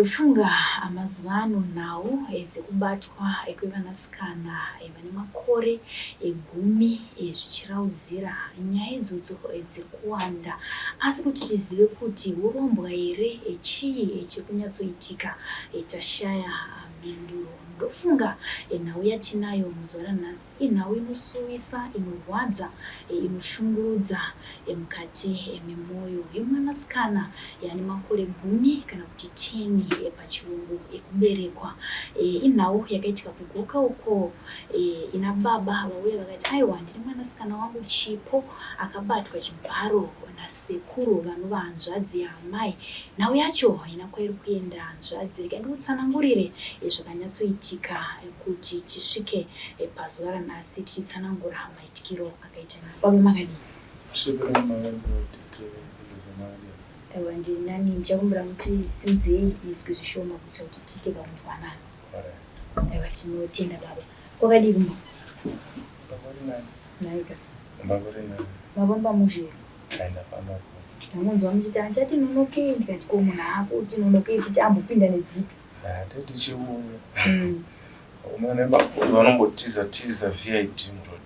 Ndofunga mazuva ano nhau dzekubatwa kwevanasikana vane makore gumi zvichiraudzira, nyaya idzodzo dziri kuwanda. Asi kuti tizive kuti hurombwa here, chii chiri kunyatsoitika, tashaya mhinduro. Ndofunga nhau yatinayo muzuva ranhasi inhau inosuwisa, inorwadza, inoshungurudza mukati memwoyo yemwanasikana ane makore gumi kana kuti 10 pachirungu ekuberekwa. Inhau yakaitika kuGoka uko ina baba vauya vakati aiwa ndine mwanasikana wangu Chipo akabatwa chibharo nasekuru vanova hanzvadzi yaamai. Nhau yacho haina kwairi kuenda hanzvadzi, rega ndikutsanangurire zvakanyatsoitika kuti tisvike pazuva ranhasi tichitsanangura maitikiro akaita nyaya. Baba makadii? Aiwa ndiri nani, ndichakumbira muti simudzei izwi zvishoma kuitira kuti tiite kakunzwanana. Aiwa tinotenda baba. Kwakadii kumba? Nhaika. Mafamba mushe here? Ndamunzwa muchiti achati nonokei ndikati ko munhu akuti nonokei futi ambopinda nedzipi? Tichiuya. Vakomana vemakore vanombotiza tiza VID muroad.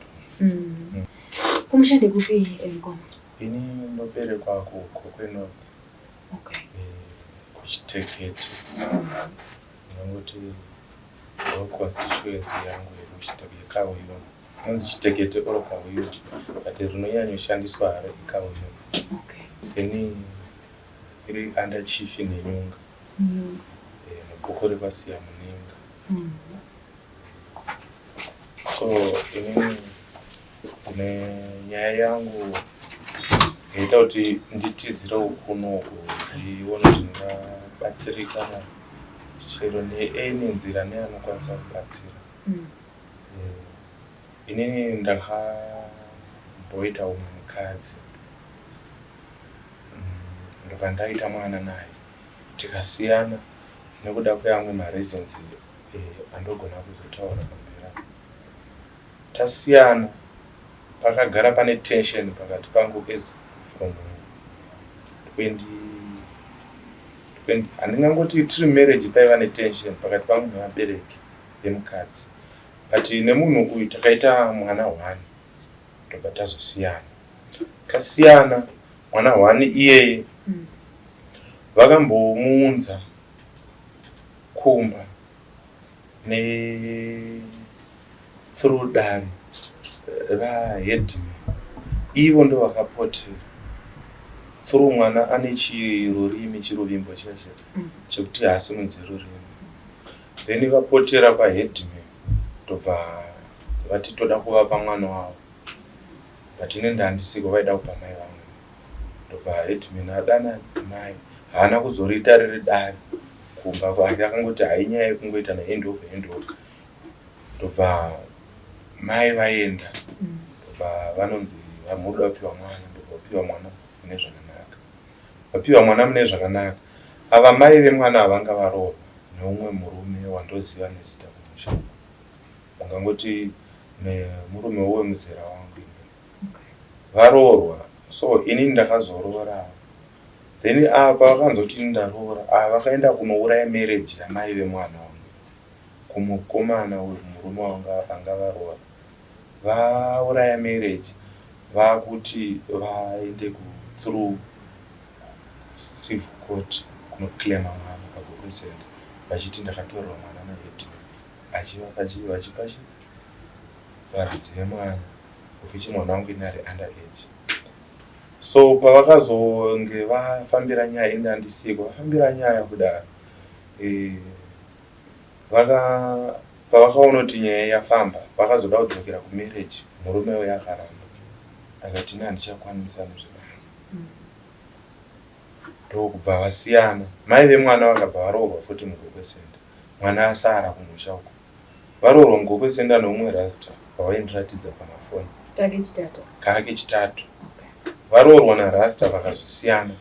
Kumusha ndekupi mukoma? Ini ndoberekwa kuGokwe North. Okay. Kuchitekete. Ndingangoti ndo constituency yangu yekuKauyuni. Inonzi Chitekete or Kauyuni but rinonyanyoshandiswa haro iKauyuni. Okay. Then iri under Chief Nenyunga. Mubhuku rekwasiya Muninga. So inini ndine nyaya yangu yaita kuti nditizirewo kunoku ndione kuti ndingabatsirikana chero neany nzira neanokwanisa kubatsira. Inini ndakamboita umwe mukadzi ndobva ndaita mwana naye tikasiyana nekuda kweamwe mareasons andogona kuzotaura pamberi apa. Tasiyana pakagara pane tension pakati pangu as from 20 handingangoti tiri marriage paiva netension pakati pangu nevabereki vemukadzi but nemunhu uyu takaita mwana one ndobva tazosiyana. Tasiyana mwana one iyeye vakambomuunza kumba ne through dare raheadman. Ivo ndovakapotera through mwana ane chirurimi chiruvimbo chiya chiya chekuti haasimudzi rurimi. Then vapotera kwaheadman ndobva vati toda kuvapa mwana wavo but ini ndandisiko vaida kupa mai vangu. Ndobva headman adana mai haana kuzoriita riri dare kumba kwake akangoti hai nyaya yekungoita nehand over hand over. Ndobva mai vaenda ndobva vanonzi muri kuda kupiwa mwana ndobva vapiwa mwana mune zvakanaka. Vapiwa mwana mune zvakanaka ava mai vemwana havanga varoorwa neumwe murume wandoziva nezita kumusha uko. Ungangoti nemurume wemuzera wangu inini. Varoorwa so inini ndakazoroorawo. Then apa vakanzoti ini ndaroora ava vakaenda kunouraya marriage yamai vemwana wangu kumukomana uyu murume anga varoora. Vauraya marriage vakuti vaende through civil court kunoclaima mwana paGokwe Centre vachiti ndakatorerwa mwana naheadman achivapa chii vachipa chii varidzi vemwana of which mwana wangu ini ari under age. So pavakazonge vafambira nyaya ini handisiko vafambira nyaya kudaro vaka pavakaona kuti nyaya yafamba vakazoda kudzokera kumarriage murume uya akaramba akati ini handichakwanisa nezvedare ndokubva vasiyana. Mai vemwana vakabva varoorwa futi muGokwe Centre mwana asara kumusha uko. Varoorwa muGokwe Centre neumwe rasta wavaindiratidza pamafoni Kake chitatu. Varoorwa narasta vakazosiyana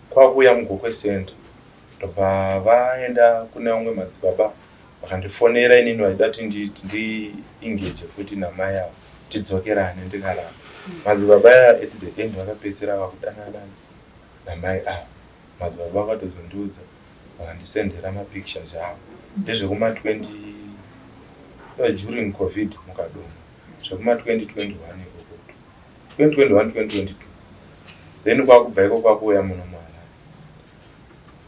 kwakuuya muGokwe Centre ndobva vaenda kune vamwe madzibaba vakandifonera inini vaida kuti ndiengeje futi namai ava tidzokerane ndikaramba. Madzibaba aya at the end vakapedzisira vakudanana namai ava. Madzibaba vakatozondiudza. Vakandisendera mapictures avo. Ndezvekuma 20 during COVID mukadoma, zvekuma 2021 ikoko, 2021, 2022. Then kwakubva iko kwakuuya muno muHarare,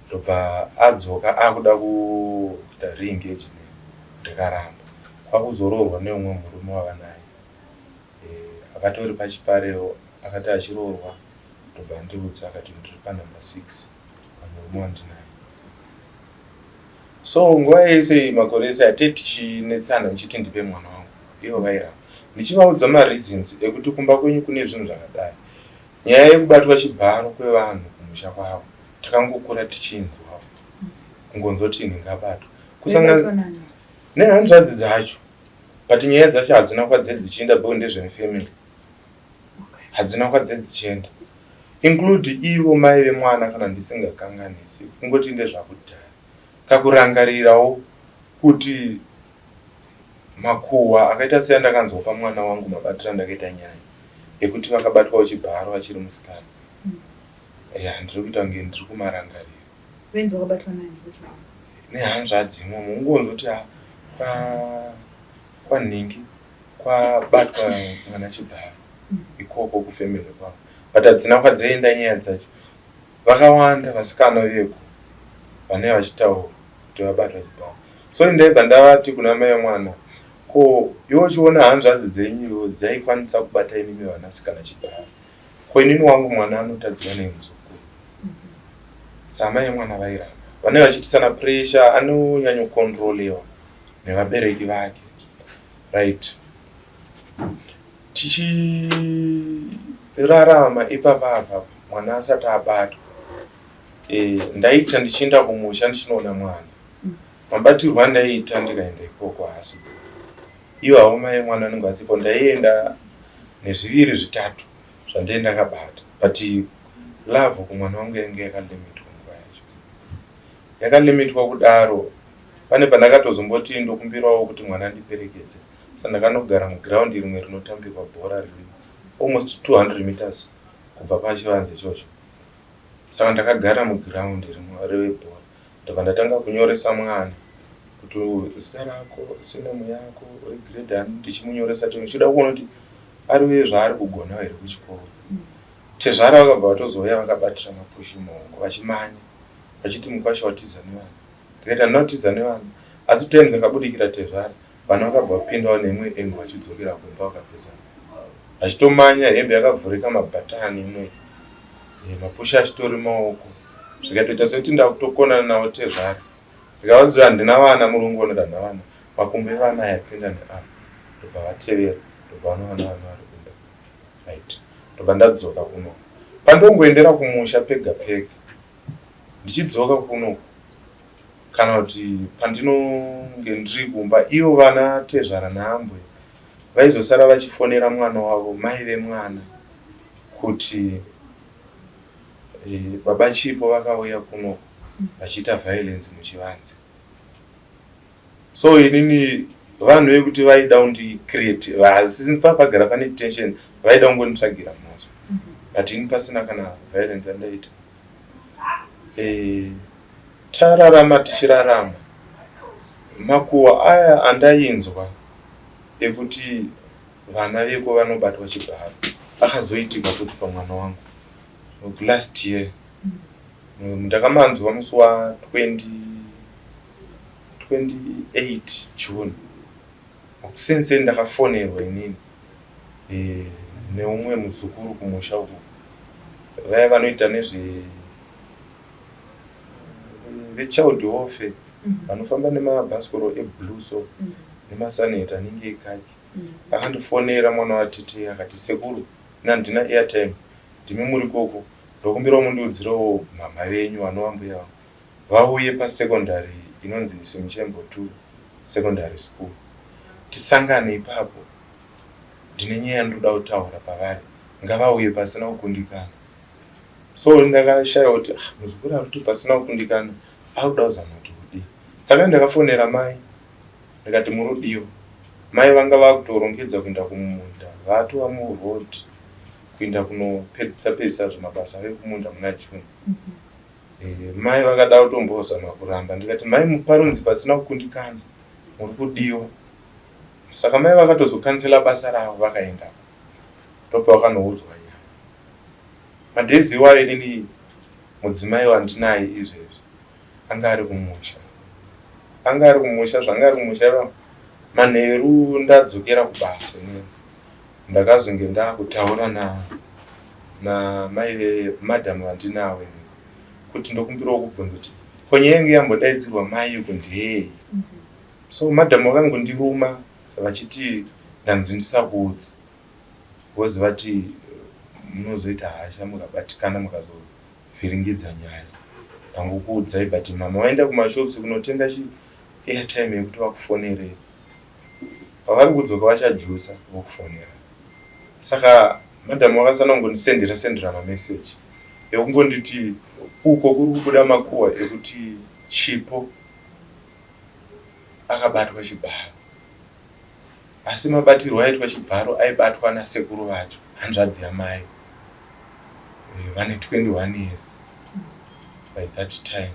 ndobva adzoka akuda kuita re-engage neni, ndikaramba. Kwakuzoroorwa neumwe murume wava naye, akatori pachiparewo. Akati achiroorwa, ndobva andiudza, akati ndiri panumber 6 pamurume wandinaye. So nguva yese, makore ese atee tichinetsana, ndichiti ndipe mwana wangu, ivo vairamba. Ndichivaudza mareasons ekuti kumba kwenyu kune zvinhu zvakadai. Nyaya yekubatwa chibharo kwevanhu kumusha kwavo takangokura tichinzwa, kungonzoti ndingabatwa kusangana nehanzvadzi dzacho, but nyaya dzacho hadzina kwadzai dzichienda because ndezvemufamily, hadzina kwadzai dzichienda, include ivo mai vemwana kana ndisingakanganisi. Kungoti ndezvakudhaya, kakurangarirawo kuti makuhwa akaita seandakanzwa pamwana wangu, mabatiro andakaita nyaya ekuti vakabatwawo chibharo vachiri musikana. Ya, ndiri kuita kunge ndiri kumarangarira. Venzi wakabatwa nani? Nehanzvadzi imomo. Ungonzoti kwanhingi kwabatwa mwana chibharo ikoko kufamily kwavo, but hadzina kwadzaenda nyaya dzacho. Vakawanda vasikana veko vanenge vachitaura kuti vabatwa chibharo. So ndaibva ndavati kuna mai vemwana, ko iwe uchiona hanzvadzi dzenyu iwo dzaikwanisa kubata imimi vanasikana chibharo, ko inini wangu mwana anotadziwa nei, muzukuru? Samai vemwana vairamba, vanenge vachiitisana pressure, anonyanyokontrolewa nevabereki vake, right? Tichirarama ipapa apa, mwana asati abatwa, ndaita ndichienda kumusha ndichinoona mwana. Mabatirwo andaiita ndikaenda ikoko haasi ivo havo mai mwana anenge asipo. Ndaienda nezviviri zvitatu zvandai ndakabata, but love kumwana wangu yainge yakalimitwa. Nguva yacho yakalimitwa kudaro, pane pandakatozomboti ndokumbirawo kuti mwana andiperekedze. Sa ndakanogara mugiraundi rimwe rinotambirwa bhora riri almost 200 meters kubva pachivanze ichocho. Saka ndakagara mugiraundi rimwe rebhora, ndobva ndatanga kunyoresa mwana kuti zita rako, surname yako, uri grade ani, ndichimunyoresa, ndichida kuona kuti ariwe zvaari kugona here kuchikoro. Tezvara vakabva vatozouya vakabatira mapushi mumaoko, vachimanya vachiti mukwasha watiza nevana. Ndikaita ndinotiza nevana, asi time dzakabudikira tezvara, vana vakabva vapindawo neimwe engo vachidzokera kumba, vakapesana vachitomanya, hembe yakavhurika mabhatani imwe, mapushi achitori maoko. Zvikatoita sekuti ndakutokonana navo tezvara. Ndikavaudza handina vana, murungu onoti handina vana, makumbo evana ayapinda neapa. Ndobva vatevera, ndobva vanowana vana vari kumba, right? Ndobva ndadzoka kuno. Pandongoendera kumusha pega pega ndichidzoka kunoku kana kuti pandinonge ndiri kumba, ivo vana tezvara naambwe vaizosara vachifonera mwana wavo, mai vemwana, kuti baba Chipo vakauya kunoku vachiita violence muchivanze. So inini vanhu vekuti vaida kundicreate papagara pane tension, vaida kungonditsvagira mhosva, but ini pasina kana violence yandaita. Tararama tichirarama, makuhwa aya andainzwa ekuti vana veko vanobatwa chibharo akazoitika futi pamwana wangu last year. Ndakamanzwa musi wa 20 28 June makuseni. Ndakafonerwa inini neumwe muzukuru kumusha uku, vaya vanoita nezve vechild welfare, vanofamba nemabhasikoro eblue so nemasaneti anenge ekaki. Akandifonera mwana watete, akati, "Sekuru, ina handina airtime, ndimi muri koko, ndokumbirawo mundiudzirewo mama venyu vanova mbuya vangu vauye pasecondary inonzi Simuchembo 2 Secondary School, tisangane ipapo. Ndine nyaya yandoda kutaura pavari, ngavauye pasina kukundikana." So ndakashaya kuti, ah, muzukuru ari kuti pasina kukundikana, ari kuda kuzama kuti kudii? Saka ndakafonera mai, ndikati murudiwa. Mai vanga vakutorongedza kuenda kumunda, vatova muroad kuenda kunopedzisa pedzisa zvemabasa vekumunda muna June. Mai vakada kutombozama kuramba, ndikati mai parunzi pasina kukundikana muri kudiwa. Saka mai vakatozokansela basa ravo vakaenda, ndopavakanoudzwa nyaya. Madays iwayo inini mudzimai wandinaye izvezvi anga ari kumusha, anga ari kumusha. Zvanga ari kumusha ipapo, manheru ndadzokera kubasa inini ndakazonge ndakutaura namai vemadhamu vandinawo inini kuti ndokumbirawo kubvunza kuti ko nyaya yange yambodaidzirwa mai uku ndeyei. So madhamu vakangondiruma vachiti ndanzi ndisakuudza because vati munozoita hasha mukabatikana mukazovhiringidza nyaya. Ndangokuudzai, but mama vaenda kumashops kunotenga chi airtime yekuti vakufonerei, pavari kudzoka vachajusa vokufonera. Saka madhamu vakasana kungondisendera sendera mameseji ekungonditi uko kuri kubuda makuhwa ekuti Chipo akabatwa chibharo, asi mabatirwo aitwa chibharo aibatwa nasekuru vacho, hanzvadzi yamai vane 21 years by that time,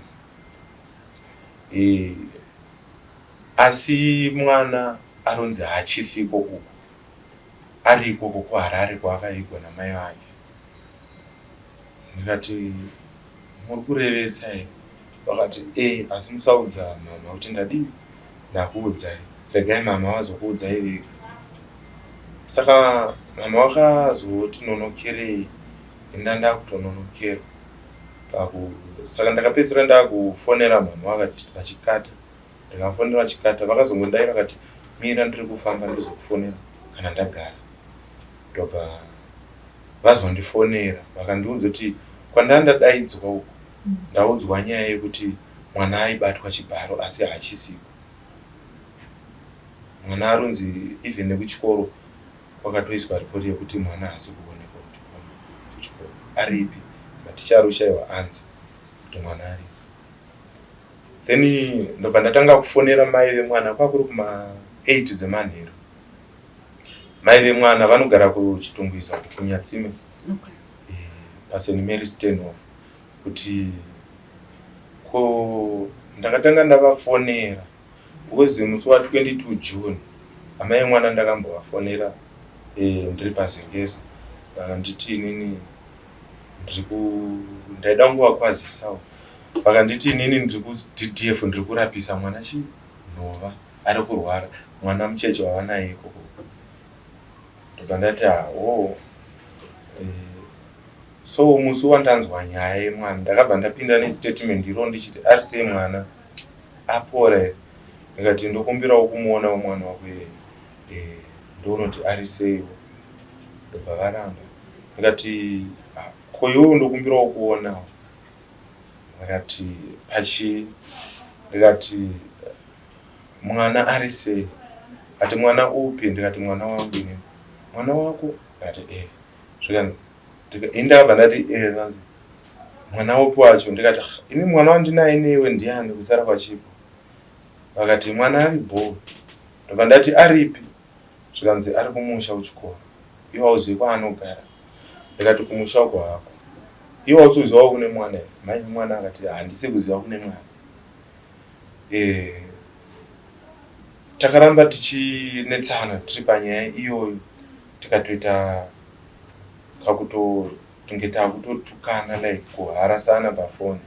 asi mwana aronzi haachisiko uku, ari ikoko kuHarare kwaakavigwa namai vake. Ndikati muri kurevesa here? Vakati e, asi musaudza mama kuti ndadii ndakuudzai, regai mama vazokuudzai vega. Saka mama vakazoti nonokerei, inda ndakutononokerwa paku. Saka ndakapedzisira ndakufonera mama, vakati vachikata. Ndikafonera vachikata, vakazongondaira vakati mira, ndiri kufamba, ndozokufonera kana ndagara. Ndobva vazondifonera vakandiudza kuti kwandanga ndadaidzwa uku ndaudzwa nyaya yekuti mwana aibatwa chibharo asi haachisiko. Mwana arunzi even nekuchikoro kwakatoiswa ripoti yekuti mwana haasi kuonekwa kuchikoro, aripi, maticha ari kushaiwa anzi kuti mwana aripi. Then ndobva ndatanga kufonera mai vemwana kwakuri kuma 8 dzemanheru. Mai vemwana vanogara kuChitungwiza, kuNyatsime, paSt Mary Stanhof, kuti ko ndakatanga ndavafonera because musi wa22 June amai vemwana ndakambovafonera ndiri paZengeza. Vakanditi inini ndiri ku ndaida kungovakwazisawo. Vakanditi inini ndiri kuDDF, ndiri kurapisa mwana chinhova, ari kurwara mwana mucheche wavanaye ikoko. Ndobva ndati hawo. So musi wandanzwa nyaya yemwana ndakabva ndapinda nestatement iro ndichiti ari sei mwana, apora here? Ndikati ndokumbirawo kumuonawo mwana wako ndoonoti ari seiwo. Ndobva varamba. Ndikati ko iwewo ndokumbirawo kuonawo. Vakati pachii? Ndikati mwana ari sei? Ati mwana upi? Ndikati mwana wangu inini. Mwana wako? Ndikati eh. Ini ndakabva ndati eh, vanzi mwana upi wacho? Ndikati ini mwana wandinaye newe ndiani kutsara kwaChipo? Vakati mwana ari bho. Ndobva ndati aripi? Zvikanzi ari kumusha kuchikoro, iwe hauzivi kwaanogara. Ndikati kumusha uko hako, iwe hausi kuzivawo kune mwana here? Mai vemwana akati handisi kuziva kune mwana. Takaramba tichinetsana tiri panyaya iyoyo, tikatoita kakuto tunge takutotukana, like kuharasana pafoni.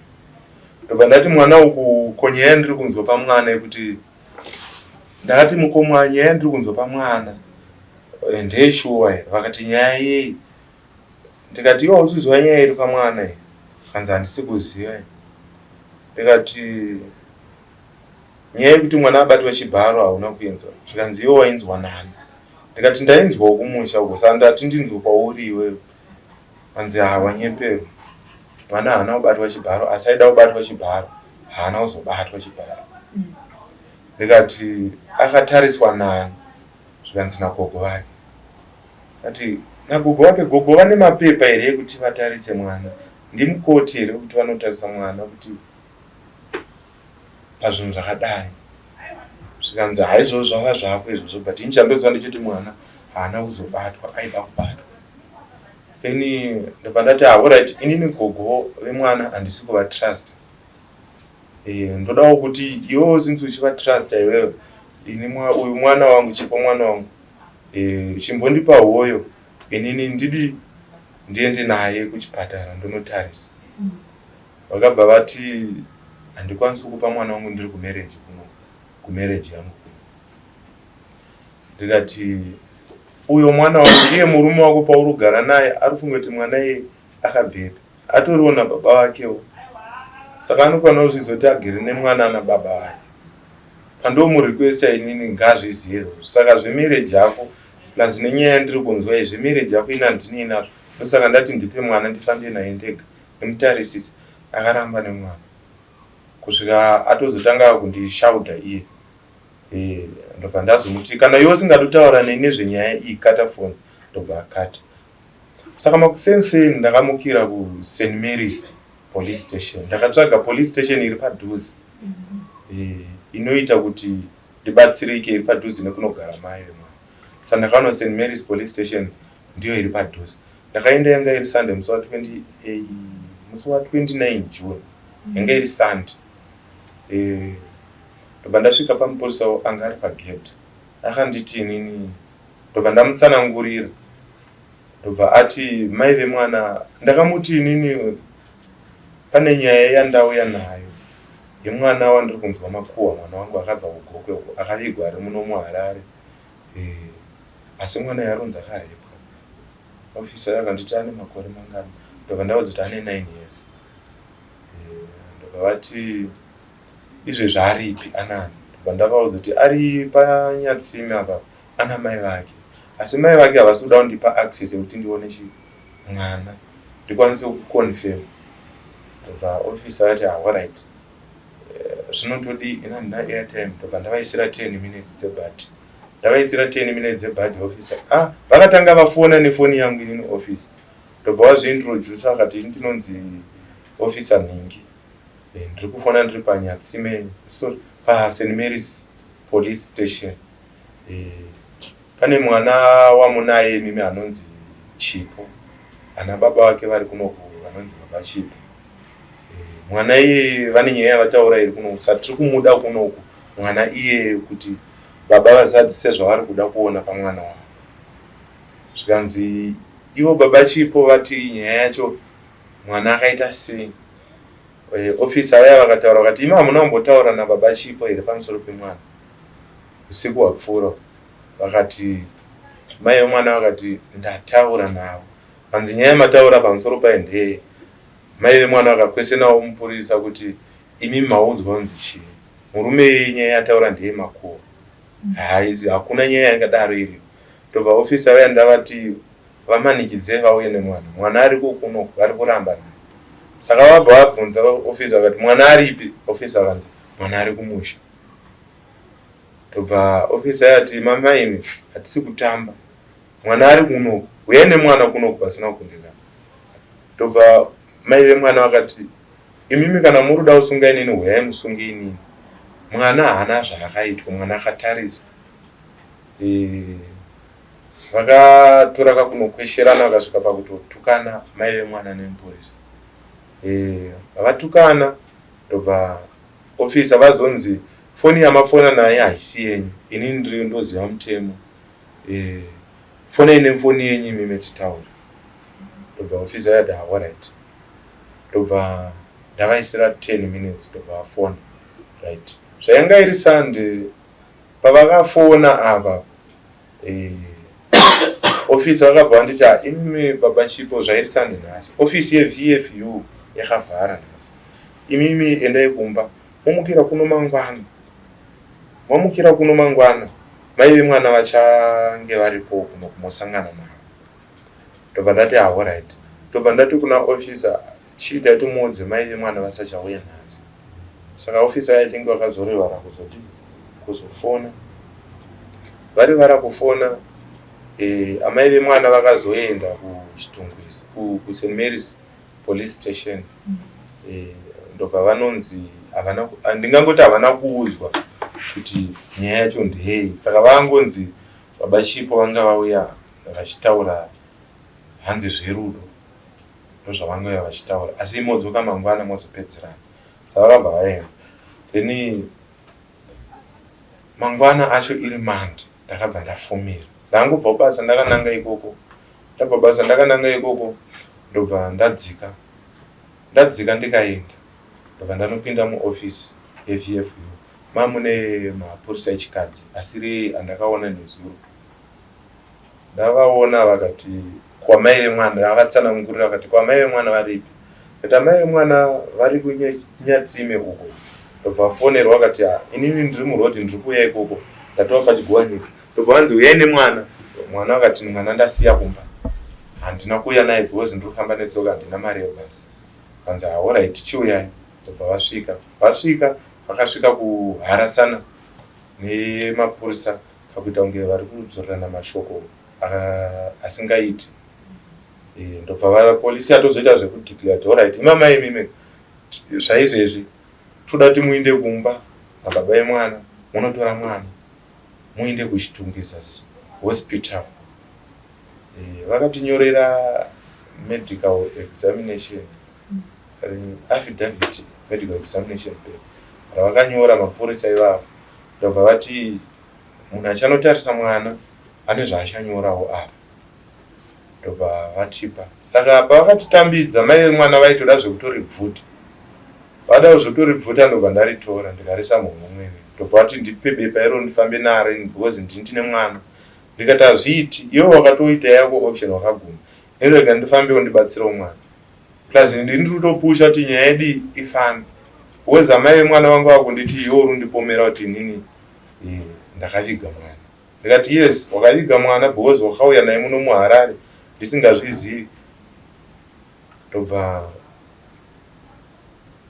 Ndobva ndati mwana uku, ko nyaya yandiri kunzwa pamwana yekuti, ndakati mukomwa, nyaya yandiri kunzwa pamwana ndeyeshuwa here? Vakati nyaya yei? Ndikati iwe hausi kuziva nyaya iri pamwana here? Kanzi handisi kuziva. Ndikati nyaya yekuti mwana abatwa chibharo hauna kuinzwa? Zvikanzi iwe wainzwa nani? Ndikati ndainzwawo kumusha uko, saka ndati ndinzwe kwauri iwewe. Anzi hawanyeperwa, mwana haana kubatwa chibharo, asi aida kubatwa chibharo haana kuzobatwa chibharo. Ndikati akatariswa nani? Zvikanzi nagogo vake. Ati nagogo vake, gogo vane mapepa here ekuti vatarise mwana? Ndimukoti here kuti vanotarisa mwana kuti pazvinhu zvakadai? Zvikanzi haizvozvo, zvanga zvako izvozvo, but ini chandoziva ndechekuti mwana haana kuzobatwa, aida kubatwa. Then ndobva ndati, "Alright, inini gogo vemwana handisi kuvatrust. Ndodawo kuti iwewo, since uchivatrusta iwewe, ini uyu mwana wangu, Chipo mwana wangu, chimbondipa hoyo, inini ndidi ndiende naye kuchipatara ndonotarisa." Vakabva vati, "Handikwanisi kupa mwana wangu, ndiri kumarriage kuno, kumarriage yangu kuno." Ndikati, "Uyo mwana wangu, iye murume wako pauri kugara naye ari kufunga kuti mwana iye akabvepi? Atoriwo nababa vakewo, saka anofanira kuzviziva kuti agere nemwana nababa vake. Pandomurequesta inini, ngaazvizive. Saka zvemarriage yako plus nenyaya yandiri kunzwa iyi, zvemarriage yako ini handinei nazvo. Ndosaka ndati ndipe mwana ndifambe naye ndega nemutarisisi." Akaramba nemwana kusvika atozotanga kundishaudha iye. Ndobva ndazomuti, "Kana iwe usingadi kutaura neni nezvenyaya iyi, kata foni." Ndobva akata. Saka makusenseni ndakamukira kuSt Mary's Police Station. Ndakatsvaga police station iri padhuze, inoita kuti ndibatsirike, iri padhuze nekunogara mai vemwana. Saka ndakaona St Mary's Police Station ndiyo iri padhuze. Ndakaenda, yanga iri Sunday, musi wa20, musi wa29 June, yanga iri Sunday. Ndobva ndasvika pamupurisa anga ari pagate. Akanditi inini, ndobva ndamutsanangurira, ndobva ati mai vemwana, ndakamuti inini pane nyaya yandauya nayo yemwana wandiri kunzwa makuhwa, mwana wangu akabva kuGokwe uko, akavigwa ari muno muHarare, asi mwana yaronzi akarepwa. Ofisa akanditi ane makore mangani? Ndobva ndaudza kuti ane 9 years. Ndobva vati, "Izvezvi aripi, anani?" Ndobva ndavaudza kuti ari paNyatsime apa, ana mai vake, asi mai vake havasi kuda kundipa access yekuti ndione chi mwana, ndikwanise kuconfirm. Ndobva ofisa vati, "Alright, zvinotodi ina handina airtime." Ndobva ndavaisira 10 minutes dzebhadhi. Ndavaisira 10 minutes dzebhadhi, officer, ah, vakatanga vafona nefoni yangu inini. Officer ndobva vazviintroduce, akati, "Ndinonzi Officer Nhingi, ndiri kufona ndiri paNyatsime, sorry, paSt Mary's Police Station. Pane mwana wamunaye imimi anonzi Chipo, ana baba vake vari kunoku, vanonzi baba Chipo. Mwana iyeye vane nyaya yavataura iri kunoku, saka tiri kumuda kunoku mwana iyeye kuti baba vazadzise zvavari kuda kuona pamwana wavo." Zvikanzi, "Ivo baba Chipo vati nyaya yacho mwana akaita sei?" Ofisa vaya vakataura, vakati, "Imi hamuna kumbotaura nababa Chipo here pamusoro pemwana usiku hwapfuura?" Vakati, mai vemwana vakati, "Ndataura navo." Vanzi, "Nyaya yamataura pamusoro payo ndeye?" Mai vemwana vakakwesenawo mupurisa kuti, "Imi maudzwa kunzi chii? Murume nyaya yataura ndeye makuhwa, haizi, hakuna nyaya yangadaro iripo." Ndobva ofisa vaya ndavati vamanikidzei vauye nemwana, mwana ariko kuno, vari kuramba naye. Saka vabva vabvunza ofisa vakati, "Mwana aripi?" Ofisa akanzi, "Mwana ari kumusha." Ndobva ofisa yati, "Mama imi, hatisi kutamba, mwana ari kunoku, uyai nemwana kunoku pasina kukundikana." Ndobva mai vemwana vakati, "Imimi kana muri kuda kusunga inini, huyai musunge inini. Mwana haana zvaakaitwa, mwana akatariswa." Vakatora kakunokwesherana, vakasvika pakutotukana mai vemwana nemupurisa. Vatukana, ndobva ofisa vazonzi, "Foni yamafona naye haisi yenyu, inini ndiri ndoziva mutemo. Fonai nefoni yenyu imimi titaure." Ndobva ofisa yati, "Alright." Ndobva ndavaisira 10 minutes, ndobva vafona. Right, zvayanga iri Sunday pavakafona apa, ofisi vakabva vanditi, "Imimi baba Chipo, zvairi Sunday nhasi, ofisi yeVFU yakavhara nhasi. Imimi endai kumba, momukira kuno mangwana. Mamukira kuno mangwana, mai vemwana vachange varipo kuno, kumosangana navo." Ndobva ndati, "Alright." Ndobva ndati kuna officer, "Chiitai timuudze mai vemwana vasachauya nhasi." Saka officer, I think vakazorevara kuzodi kuzofona. Varivara kufona, amai vemwana vakazoenda kuChitungwiza, kuSt Mary's Police Station. Ndobva vanonzi havana, ndingangoti havana kuudzwa kuti nyaya yacho ndeyei. Saka vangonzi baba Chipo vanga vauya vachitaura. Hanzi zverudo ndozvavangauya vachitaura, asi modzoka mangwana mozopedzerana. Saka vakabva vaenda. Then mangwana acho iri Monday ndakabva ndafumira. Ndangobva kubasa ndakananga ikoko. Ndabva kubasa ndakananga ikoko ndobva ndadzika. Ndadzika ndikaenda ndobva ndanopinda muoffice yeVFU. Mamune mapurisa echikadzi asiri andakaona nezuro. Ndavaona vakati kwamai vemwana, vakatsanangurira vakati kwamai vemwana varipi. Ndikati amai vemwana vari kuNyatsime uko. Ndobva vafonerwa vakati ah, inini ndiri muroad ndiri kuuya ikoko ndatova paChigowanyika. Ndobva vanzi uyai nemwana. Mwana akati mwana ndasiya kumba. Handina kuuya naye because ndiri kufamba netsoka handina mari yebhasi. Vanzi ah, alright chiuyai. Ndobva vasvika. Vasvika vakasvika kuharasana nemapurisa kakuita kunge vari kudzorerana mashoko asingaiti. Ndobva polisi yatozoita zvekudeclare kuti alright imamai imimi zvaizvezvi toda kuti muinde kumba nababa vemwana munotora mwana muinde kuChitungwiza Hospital. Vakatinyorera medical examination affidavit, medical examination paper ravakanyora mapurisa ivavo. Ndobva vati munhu achanotarisa mwana ane zvaachanyorawo apa. Ndobva vatipa. Saka pavakatitambidza mai vemwana vaitoda zvekutoribvuta. Vada kuzvotoribvuta ndobva ndaritora ndikarisa muhomwe. Ndobva vati ndipe bepa iro ndifambe naro because ndini ndine mwana. Ndikati hazviiti iwe wakatoita yako option wakaguma. Rega ndifambewo ndibatsirewo mwana. Plus ndini ndiri kutopusha kuti nyaya yedu ifambe. Because amai vemwana vangu vakunditi iwe uri kundipomera kuti inini ndakaviga mwana. Ndikati yes wakaviga mwana because wakauya naye muno muHarare ndisingazvizivi. Ndobva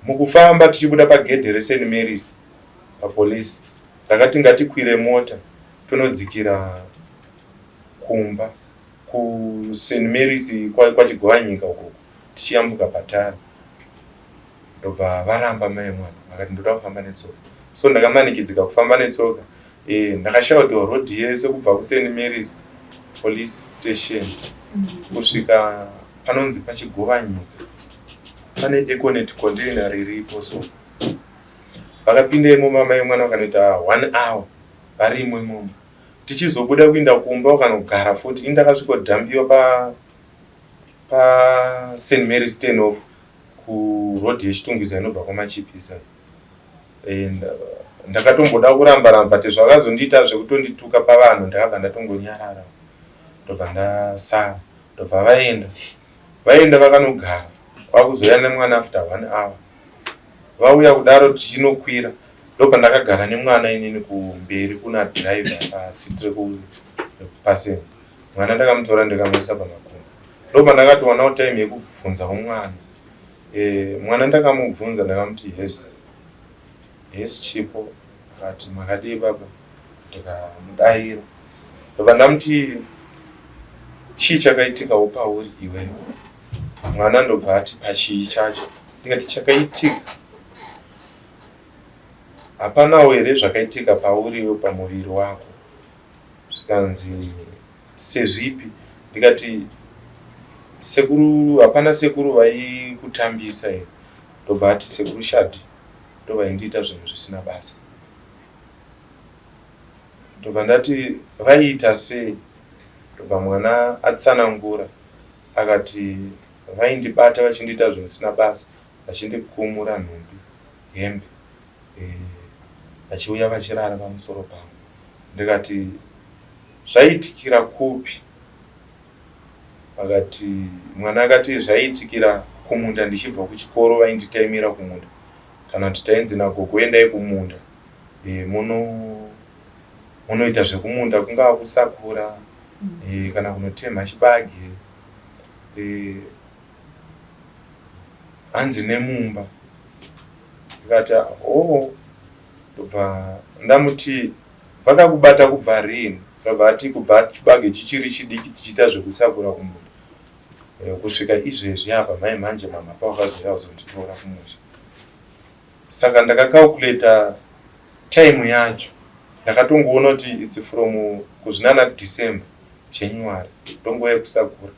mukufamba tichibuda pagedhe reSt Mary's papolice ndakati ngatikwire mota tonodzikira kumba kuSt Mary's kwaChigowanyika ukoko tichiyambuka patara. Ndobva varamba mai mwana vakati ndoda kufamba netsoka. So ndakamanikidzika kufamba netsoka. Ndakashaudhiwa road yese kubva kuSt Mary's police station kusvika panonzi paChigovanyika. Pane Econet container riripo so. Vakapinda imomo amai vemwana vakanoita 1 hour varimo imomo. Tichizobuda kuinda kumba vakanogara futi. Ini ndakasvikodhambiwa pa pa St Mary's turn off kuroad yeChitungwiza inobva kwaMachipisa. Ndakatomboda kuramba ramba but zvakazondiita zvekutondituka pavanhu ndakabva ndatongonyarara. Ndobva ndasara. Ndobva vaenda. Vaenda vakanogara. Kwakuzouya nemwana after 1 hour. Vauya kudaro tichinokwira ndopandakagara nemwana inini kumberi kuna driver paseat rekupassenger. Mwana ndakamutora ndikamuisa pamakumbo. Ndopandakatowanawo time yekubvunzawo mwana. Mwana ndakamubvunza ndakamuti yes. Yes Chipo. Akati makadii baba. Ndikamudaira. Ndobva ndamuti chii chakaitikawo pauri iwewe. Mwana ndobva ati pachii chacho. Ndikati chakaitika hapanawo here zvakaitika pauri iwe pamuviri wako. Zvikanzi sezvipi. Ndikati sekuru hapana sekuru vaikutambisa here. Ndobva ati sekuru Shadhi ndovaindiita zvinhu zvisina basa. Ndobva ndati vaiita sei. Ndobva mwana atsanangura akati vaindibata vachindiita zvinhu zvisina basa vachindikumura nhumbi hembe vachiuya vachirara pamusoro pangu. Ndikati zvaiitikira kupi. Vakati mwana akati zvaiitikira kumunda ndichibva kuchikoro vainditaimira kumunda kana kuti tainzi nagogo endai kumunda munoita zvekumunda kungava kusakura kana kunotemha chibage hanzi nemumba. Ndikati hoo ndobva ndamuti vakakubata kubva rini. Ndobva ati kubva chibage chichiri chidiki tichiita zvekusakura kumunda kusvika izvezvi apa mhai manje mama pavakazouya kuzonditora kumusha. Saka ndakacalculata time yacho ndakatongoona kuti it's from kuzvinana December, January ndonguva yekusakura.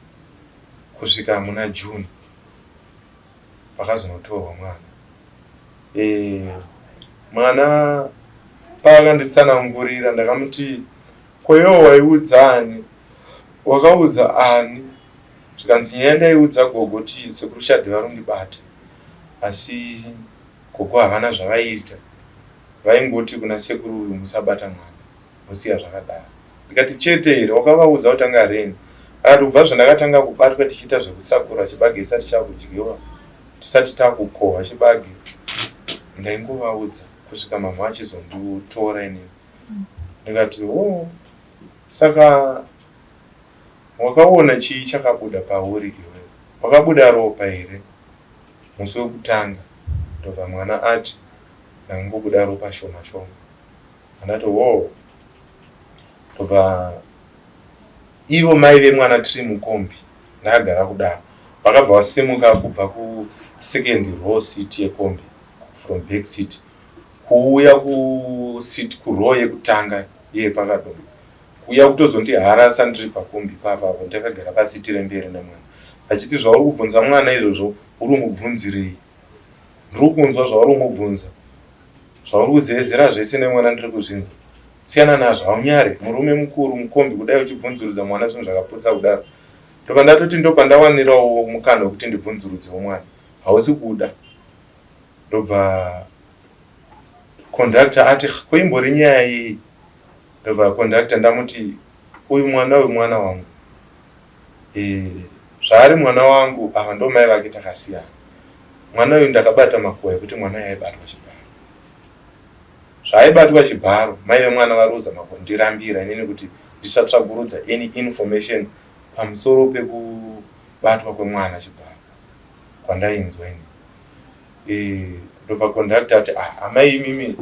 Kusvika muna June pakazonotorwa mwana. E, mwana paakanditsanangurira ndakamuti ko iwe waiudza ani? Wakaudza ani? Zvikanzi nyaya ndaiudza gogo kuti sekuru Shadhi varundibata asi gogo havana zvavaiita vaingoti kuna sekuru uyu musabata mwana vosiya zvakadaro. Ndikati chete here wakavaudza kutanga rini? Akati kubva zvandakatanga kubatwa tichiita zvekusakura chibage chisati chakudyiwa tisati takukohwa chibage ndaingovaudza kusvika mhamha vachizonditora inini. Ndikati hoo saka wakaona chii chakabuda pauri iwewe? Wakabuda ropa here musi wekutanga? Ndobva mwana ati ndangobuda ropa shoma shoma. Ndati hoo ndobva ivo mai vemwana tiri mukombi ndakagara kudaro vakabva vasimuka kubva kusecond row seat yekombi from back seat kuuya kuseat kurow yekutanga yepakadoma kuuya kutozondiharasa ndiri pakombi papapo ndakagara pasiti remberi nemwana vachiti zvauri kubvunza mwana izvozvo uri mubvunzirei ndiri kunzwa zvauri kumubvunza Zvauri kuzevezera zvese nemwana ndiri kuzvinzwa. Siyana nazvo haunyare murume mukuru mukombi kudai uchibvunzurudza mwana zvinhu zvakaputsa kudaro. Ndobva ndatoti ndopandawanirawo mukana wekuti ndibvunzurudzewo mwana. Hausi kuda. Ndobva conductor ati ko imbori nyaya yei? Ndobva conductor ndamuti uyu mwana uyu mwana wangu. Eh, zvaari mwana wangu ava ndomai vake takasiyana. Mwana uyu ndakabata makuhwa ekuti mwana uyu aibatwa chibharo. Zvaaibatwa chibharo, mai vemwana vari kuzama kundirambira inini kuti ndisatsvagurudza any information pamusoro pekubatwa kwemwana chibharo kwandainzwa ini. Eh, ndobva conductor ati ah, amai imimi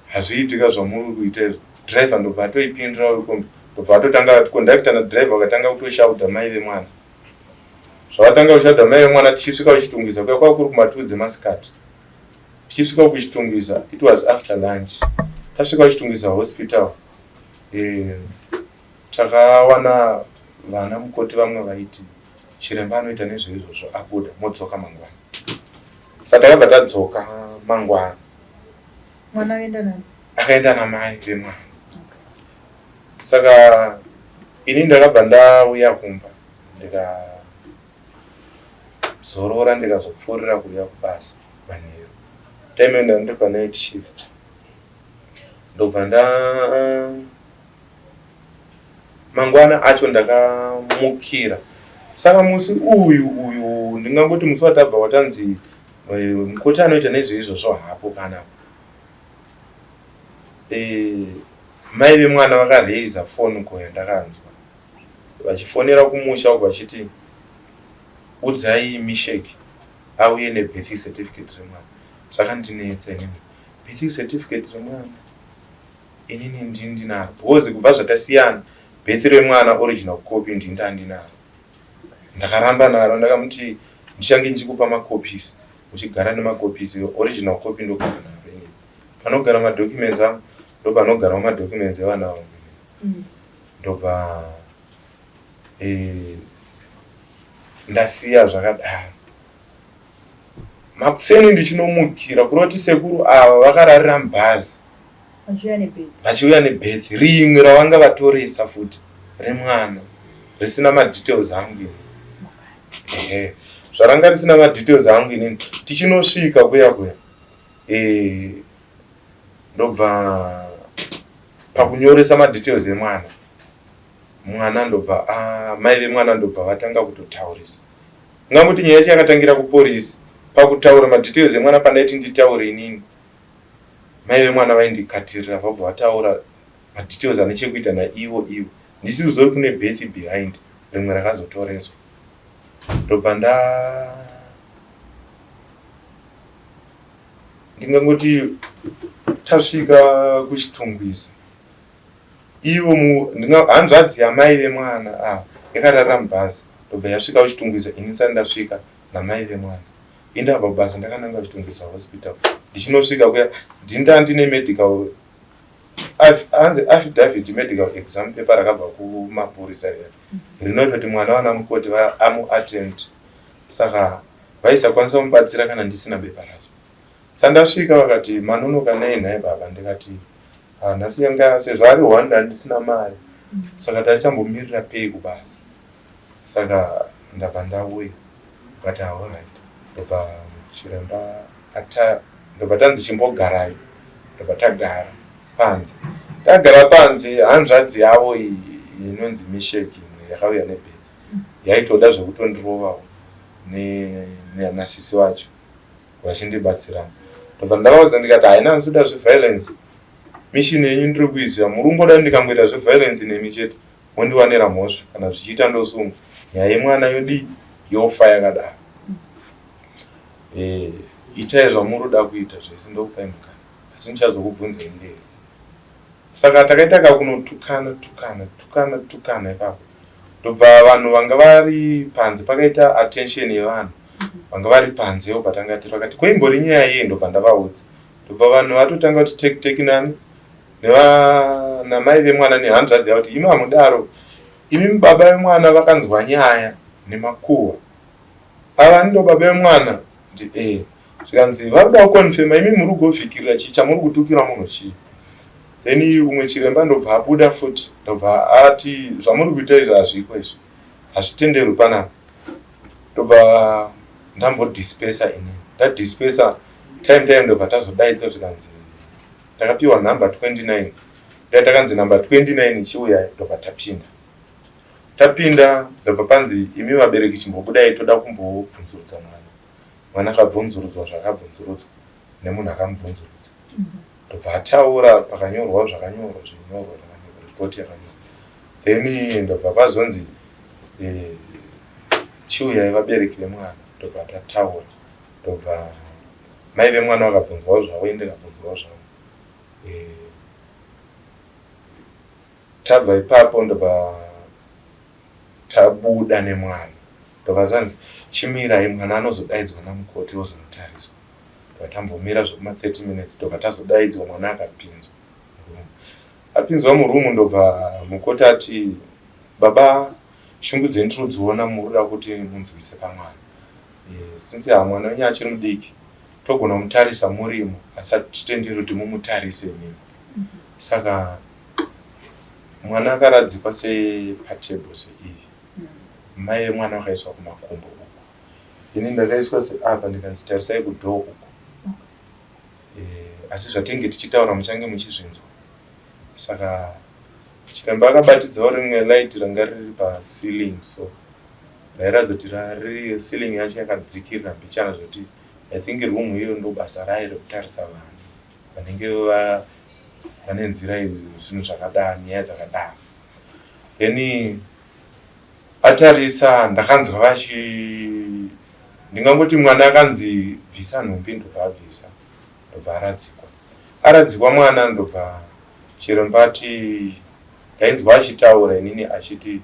hazviitika zvamuri kuita izvo. Driver ndobva atoipindura wekombi ndobva atotanga conductor nadriver vakatanga kutoshauta mai vemwana. Zvavatanga kushauta mai vemwana tichisvika kuChitungwiza kuya kwava kuri kumatuu dzemasikati. Tichisvika kuChitungwiza it was after lunch. Tasvika kuChitungwiza hospital eh, takawana vana mukoti vamwe vaiti chiremba anoita nezveizvozvo abuda modzoka mangwana. Saka takabva tadzoka mangwana. Mwana akaenda nani? Akaenda namai vemwana. Okay. Saka ini ndakabva ndauya kumba ndikazorora ndikazopfuurira kuuya kubasa manheru. Time iyo ndanga ndiri panight shift. Ndobva nda Mangwana acho ndakamukira saka musi uyu uyu ndingangoti musi watabva watanzi eh, mukoti anoita nezveizvozvo hapo panapa eh, mai vemwana vakaraiza foni ko yandakanzwa vachifonera kumusha uko vachiti udzai mishek auye nebirth certificate remwana zvakandinetsa inini birth certificate remwana Inini ndini ndinaro because kubva zvatasiyana birth remwana original copy ndini ndandinaro. Ndakaramba naro ndakamuti ndichange ndichikupa macopies uchigara nemacopies original copy ndogara naro inini. Panogara madocuments angu ndopanogarawo madocuments evana vangu. Mm. Ndobva eh, ndasiya zvakadaro. Makuseni ndichinomukira kureva kuti sekuru ava vakararira mubhazi vachiuya nebirth rimwe ravanga vatoresa futi remwana risina madetails angu ini ehe zvaranga risina madetails angu inini tichinosvika kuya kuya e, ndobva pakunyoresa madetails emwana mwana ndobva ah, mai vemwana ndobva vatanga kutotaurisa Ungangoti nyaya yacho yakatangira kupolice pakutaura madetails emwana pandaiti nditaure inini mai vemwana vaindikatirira vabva vataura madetails ane chekuita naivo ivo ndisiri kuziva kuti kune birth behind rimwe rakazotoreswa ndobva nda ndingangoti tasvika kuchitungwiza Ivo hanzvadzi yamai vemwana ava yakarara mubhazi ndobva yasvika kuChitungwiza ini ndisati ndasvika namai vemwana. Ini ndakabva kubasa ndakananga kuChitungwiza hospital ndichinosvika kuya ndini ndandine medical Hanzi affidavit, medical exam paper rakabva kumapurisa riya rinoita kuti mwana wana mukoti amuattend, saka vaisakwanisa kumubatsira kana ndisina bepa racho. Sandasvika vakati, "Manonoka nei nhai baba?" Ndikati, "Ah, nhasi yanga sezvo ari one handisina mari, saka tachambomirira pei kubasa, saka ndabva ndauya." Vakati, "Alright." Ndobva chiremba ata, ndobva tanzi, "Chimbogarai." Ndobva tagara panze. Tagara panze, hanzvadzi yavo iyi inonzi Misheki, imwe yakauya nebhegi, yaitoda zvekutondirovawo nasisi vacho vachindibatsirana. Ndobva ndavaudza ndikati, "Haina, handisi zveviolence. Mission yenyu ndiri kuiziva. Muri kungoda ndikangoita zveviolence nemi chete, mondiwanira mhosva. Kana zvichiita ndosungwa, nyaya yemwana yodii? Yofa yakadaro. Itai zvamuri kuda kuita zvese, ndokupai mukana, asi ndichazokubvunzai mberi." Saka takaita kakunotukana tukana tukana tukana ipapo. Ndobva vanhu vanga vari panze, pakaita attention yevanhu vanga vari panzewo patanga tiri, vakati, "Koimbori nyaya yei?" Ndobva ndavaudza. Ndobva vanhu vatotanga kuti tek tek nani namai vemwana nehanzvadzi yavo kuti, "Imi hamudaro imi." Baba vemwana vakanzwa nyaya nemakuhwa ava, ndo baba vemwana ndi zvikanzi vari kuda kuconfirma, imi muri kugovhikirira chii? Chamuri kutukira munhu chii? Then umwe chiremba ndobva abuda futi, ndobva ati, "Zvamuri kuita izvi hazviko, izvi hazvitenderwi panapa." Ndobva ndambodispersa inini. Ndadispersa time time, ndobva tazodaidza, zvikanzi takapiwa nhamba 29. Nda takanzi nhamba 29 ichiuya. Ndobva tapinda. Tapinda, ndobva panzi, "Imi vabereki chimbobudai, toda kumbobvunzurudza mwana." Mwana akabvunzurudzwa zvakabvunzurudzwa nemunhu akamubvunzurudza, ndobva ataura pakanyorwa zvakanyorwa, zvinyorwa zvakanyorwa, ripoti yakanyorwa. Then ndobva pazonzi, "Chiuyai vabereki vemwana." Ndobva tataura. Ndobva mai vemwana vakabvunzwawo zvavo, ende ndikabvunzwawo zvavo. Tabva ipapo, ndobva tabuda nemwana. Ndobva zvanzi, "Chimirai, mwana anozodaidzwa namukoti ozonotariswa." Ndobva tambomira zvekuma 30 minutes. Ndobva tazodaidzwa, mwana akapinzwa murumu. Apinzwa murumu, ndobva mukoti ati, "Baba, shungu dzenyu tinodziona, muri kuti munzwise pamwana. Since mwana wenyu achiri mudiki, togona kumutarisa murimo, asi hatitenderi kuti mumutarise imimi." Saka mwana akaradzikwa sepatable seiyi, mai vemwana vakaiswa kumakumbo uku, ini ndakaiswa seapa, ndikanzi, "Tarisai kudoor uku." Asi zvatinge tichitaura muchange muchizvinzwa. Saka chiremba akabatidzawo rimwe light ranga riri paceiling, so rairatidza kuti rari ceiling yacho yakadzikirira mbichana, zvekuti I think room iyo ndo basa rayo rekutarisa vanhu vanenge vane nzira, zvinhu zvakadaro, nyaya dzakadaro. Then atarisa, ndakanzwa vachi, ndingangoti mwana akanzi, "Bvisa nhumbi." Ndobva abvisa, ndobva aradzikwa. Aradzikwa mwana, ndobva chiremba ati, ndainzwa achitaura inini achiti,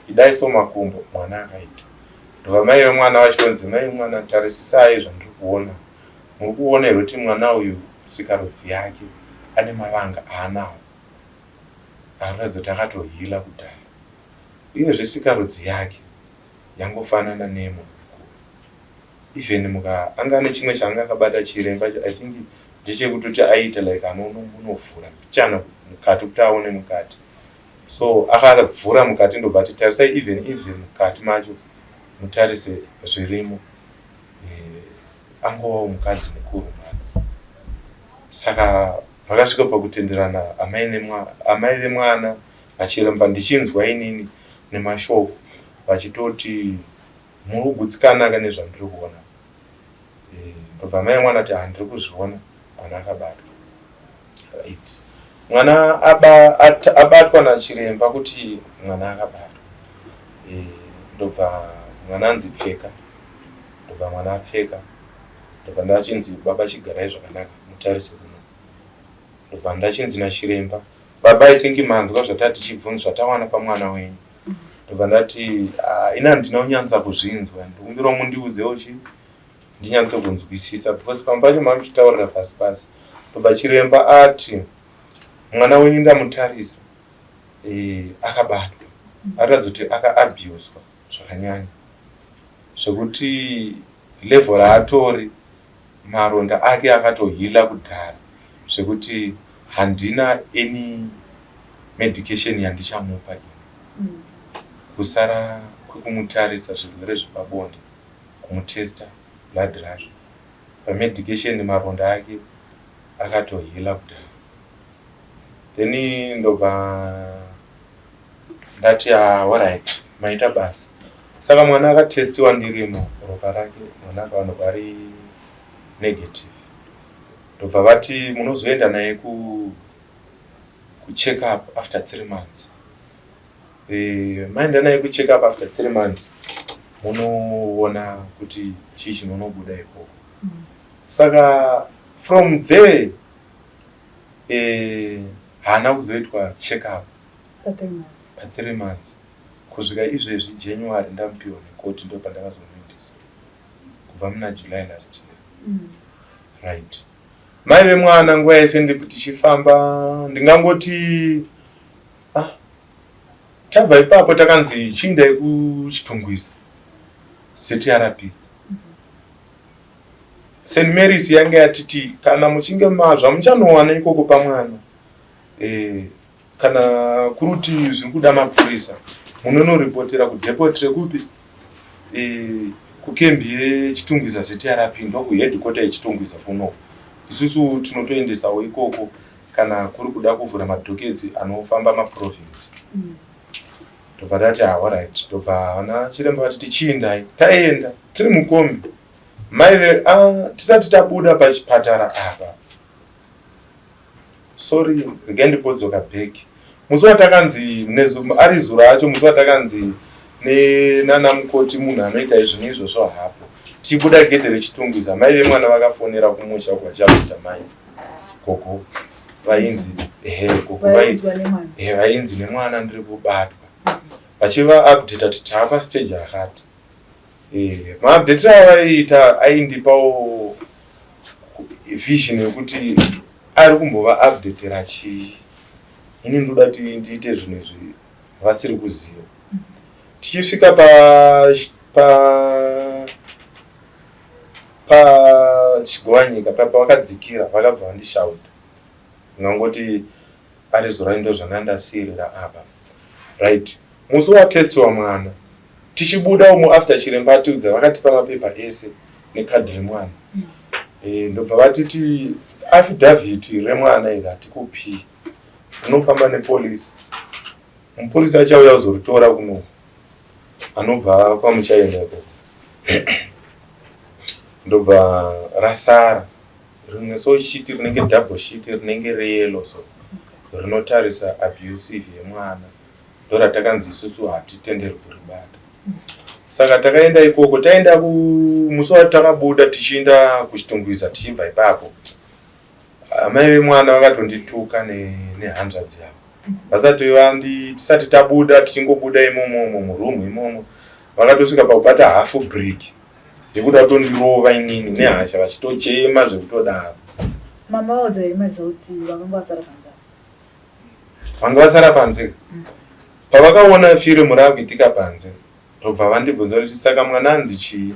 "Idai so makumbo." Mwana akaita. Ndobva mai vemwana vachitonzi, "Mai vemwana, tarisisai zvandiri kuona. Muri kuona here kuti mwana uyu sikarudzi yake ane mavanga aanawo aroratidza kuti akatoheala kudhara? Uyezve sikarudzi yake yangofanana neyemunhu mukuru. Even muka anga ane chimwe chaanga akabata chiremba, I think ndechekutoti aiita like anonovhura mbichana mukati kuti aone mukati. So akavhura mukati, ndobva ati, 'Tarisai, even mukati macho mutarise zvirimo. Angovawo mukadzi mukuru mwana." Saka vakasvika pakutenderana amai vemwana nachiremba, ndichinzwa inini nemashoko vachitoti, "Muri kugutsikanaka nezvandiri kuona?" Ndobva mai vemwana ati, "Handiri kuzviona, mwana akabatwa." Right, mwana abatwa nachiremba kuti mwana akabatwa. Ndobva mwana anzi, "Pfeka." Ndobva mwana apfeka. Ndobva ndachinzi, "Baba, chigarai zvakanaka, mutarise kuno." Ndobva ndachinzi nachiremba, "Baba, I think manzwa zvatati tichibvunza, zvatawana pamwana wenyu." Ndobva ndati, "Ah, ini handina kunyatsa kuzvinzwa, ndikumbirawo mundiudzewo chi ndinyatse kunzwisisa, because pamwe pacho mamuchitaurira pasi pasi." Ndobva chiremba ati, Mwana wenyu ndamutarisa, akabatwa, aratidza kuti akaabhuswa zvakanyanya, zvekuti level raatori, maronda ake akatoheala kudhara, zvekuti handina any medication yandichamupa ini, kusara kwekumutarisa zvirwere zvepabonde, kumutesta blood rake. Pamedication maronda ake akatoheala kudhara. Then ndobva ndati, "Alright, maita basa." Saka mwana akatestiwa ndirimo, ropa rake, mwana akawanikwa ari negative. Ndobva vati munozoenda naye kucheck up after 3 months. Maenda naye kucheck up after 3 months, munoona kuti chii chinonobuda ikoko. Saka from there haana kuzoitwa check up pa3 months kusvika izvezvi January ndamupiwa nekoti, ndo pandakazomuendesa kubva muna July last year. Right, mai vemwana nguva yese ndipo tichifamba, ndingangoti, ah, tabva ipapo takanzi chiindai kuChitungwiza ZRP. St Marys yanga yatiti kana muchinge zvamuchanowana ikoko pamwana, kana kuri kuti zviri kuda mapurisa, munonoripotera kudepot rekupi, kukembi yeChitungwiza ZRP, ndokuheadquarter yeChitungwiza kuno. Isusu tinotoendesawo ikoko kana kuri kuda kuvhura madockets anofamba maprovince. Ndobva tati, "Alright." Ndobva vana chiremba vati tichiindai. Taenda tiri mukombi, maive, ah, tisati tabuda pachipatara apa, sorry, regai ndipodzoka back. Musi watakanzi, ari zuro acho, musi watakanzi nana mukoti munhu anoita izvi neizvozvo hapo, tichibuda gedhe reChitungwiza, mai vemwana vakafonera kumusha kwachakuita mai gogo vainzi, ehe, gogo ehe, vainzi nemwana ndiri kubatwa, vachivaupdata kuti taapa stage akati. Maupdatiro avaiita aindipawo vision yekuti ari kumbovaupdatera chii. Ini ndoda kuti ndiite zvinhu izvi vasiri kuziva. Tichisvika pa paChigowanyika pavakadzikira, vakabva vandishauta. Ndingangoti ari zurai, ndo zvanga ndasiyirira apa. Right, musi watestiwa mwana, tichibuda umo after chiremba atiudza, vakatipa mapepa ese nekadhi remwana. Ndobva vatiti affidavit remwana iri hatikupi, unofamba nepolisi, mupurisa achauya kuzoritora kuno anobva kwamuchaenda ikoko. Ndobva rasara rimwe so sheet rinenge double sheet, rinenge reyellow, so rinotarisa abusive yemwana, ndo ratakanzi isusu hatitenderwi kuribata. Saka takaenda ikoko, taenda musi watakabuda tichienda kuChitungwiza, tichibva ipapo, amai vemwana vakatondituka nehanzvadzi yavo vasati vandi. Tisati tabuda, tichingobuda imomomo murumu imomo, vakatosvika pakubata half brick yekuda kutondirova inini nehasha, vachitochema zvekutodaro. Mama vaudza here maresults vakanga vasara panze? Vanga vasara panze. Pavakaona firimu raakuitika panze, ndobva vandibvunza kuti saka mwana anzi chii?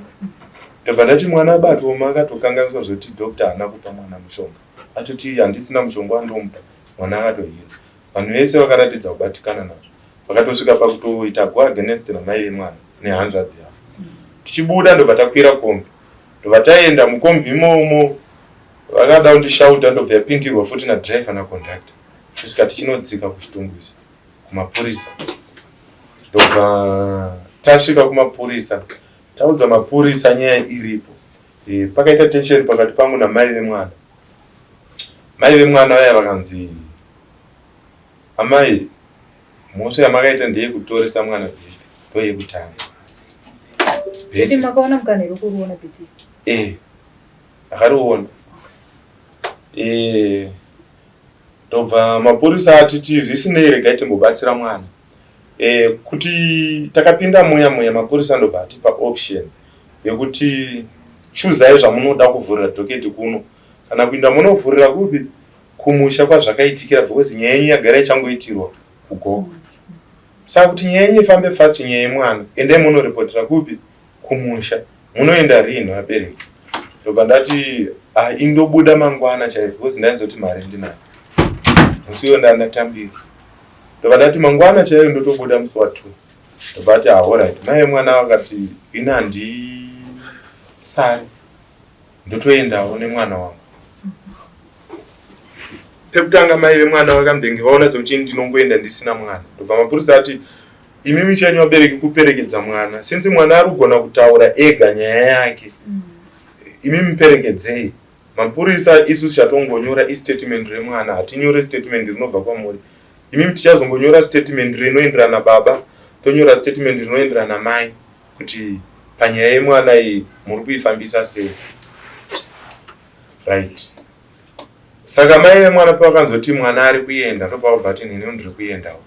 Ndobva ndati mwana abatwa, akatokanganiswa zvekuti doctor haana kupa mwana mushonga, atoti handisina mushonga wandomupa, mwana akatoheala. Vanhu vese vakaratidza kubatikana nazvo, vakatosvika pakutoita go against namai vemwana nehanzvadzi yavo. Tichibuda, ndobva takwira kombi, ndobva taenda mukombi imomo. Vakada kundishauta, ndobva yapindirwa futi nadriver naconductor, kusvika tichinodzika kuChitungwiza kumapurisa. Ndobva tasvika kumapurisa, taudza mapurisa nyaya iripo. Pakaita tension pakati pangu namai vemwana. Mai vemwana vaya vakanzi, "Amai, mhosva yamakaita ndeyekutoresa mwana birth, ndoyekutanga." Kuti makaona mukana here wekuruona birth? Akariona. Ndobva mapurisa atiti zvisinei, regai timbobatsira mwana. Kuti takapinda muya muya, mapurisa ndobva atipa option yekuti chuzai zvamunoda kuvhurira docket kuno, kana kuinda munovhurira kupi. Kumusha kwazvakaitikira because nyaya yenyu yagara ichangoitirwa kuGokwe. Saka kuti nyaya yenyu ifambe fast nyaya yemwana endai munoripotera kupi? Kumusha. Munoenda riini vabereki? Ndobva ndati ah, indobuda mangwana chaipo because ndainzoti mari ndinayo. Musi uyo ndandatambira. Ndobva ndati mangwana chaiyo ndotobuda musi wa 2. Ndobva ati ah, alright. Mai vemwana vakati ini handisari ndotoendawo nemwana wangu. Pekutanga mai vemwana vakambenge vaona sekuti ndinongoenda ndisina mwana. Ndobva mapurisa ati imimi chenyu vabereki kuperekedza mwana since mwana ari kugona kutaura ega nyaya yake imimi perekedzei. Mapurisa isu chatongonyora istatement remwana hatinyore statement rinobva kwamuri. Imimi tichazongonyora statement rinoenderana baba tonyora statement rinoenderana mai kuti panyaya yemwana iyi muri kuifambisa sei. Right. Saka mai vemwana pavakanzoti mwana ari kuenda ndopavabva vati neniwo ndiri kuendawo.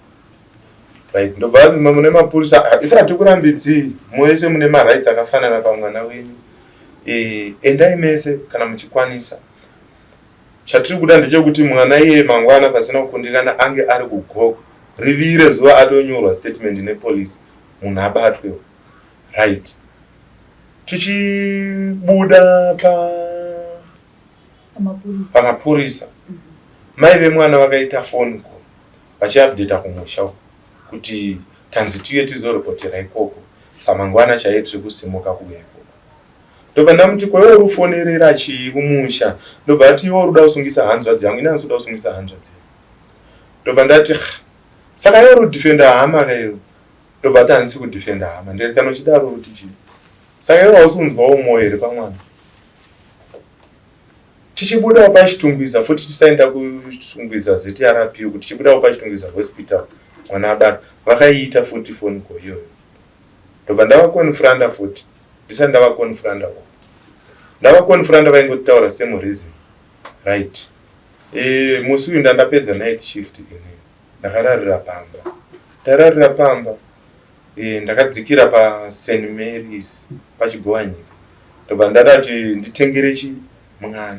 Right. Ndobva mune mapurisa ah, isi hatikurambidzi mese mune marights akafanana pamwana wenyu. E, endai mese kana muchikwanisa. Chatiri kuda ndechekuti mwana iyeye mangwana pasina kukundikana ange ari kuGokwe rivire zuva atonyorwa statement nepolice munhu abatwe. Right. Tichibuda pa pamapurisa mai vemwana vakaita phone call vachiupdata kumusha uko kuti tanzi tiuye tizoripotera ikoko samangwana chaiye tiri kusimuka kuuya ikoko. Ndobva ndamuti ko iwe uri kufonerera chii kumusha? Ndobva ati iwe uri kuda kusungisa hanzvadzi yangu ini handisi kuda kusungisa hanzvadzi yangu. Ndobva ndati saka iwe uri kudefenda hama ka iwe? Ndobva ati handisi kudefenda hama. Ndikati kana uchidaro uri kuti chii? Saka iwe hausi kunzwawo moyo here pamwana? Tichibudawo paChitungwiza futi tisaenda kuChitungwiza ZRP uku tichibudawo paChitungwiza hospital mwana abatwa vakaiita futi phone call iyoyo. Ndobva ndavakonfranda futi ndisati ndavakonfranda uku. Ndavakonfranda vaingotaura same reason. Right. E, musi uyu ndandapedza night shift ini. Ndakararira pamba. Ndararira pamba e, ndakadzikira pa St Mary's paChigowanyika. Ndobva ndadati nditengere chi mwana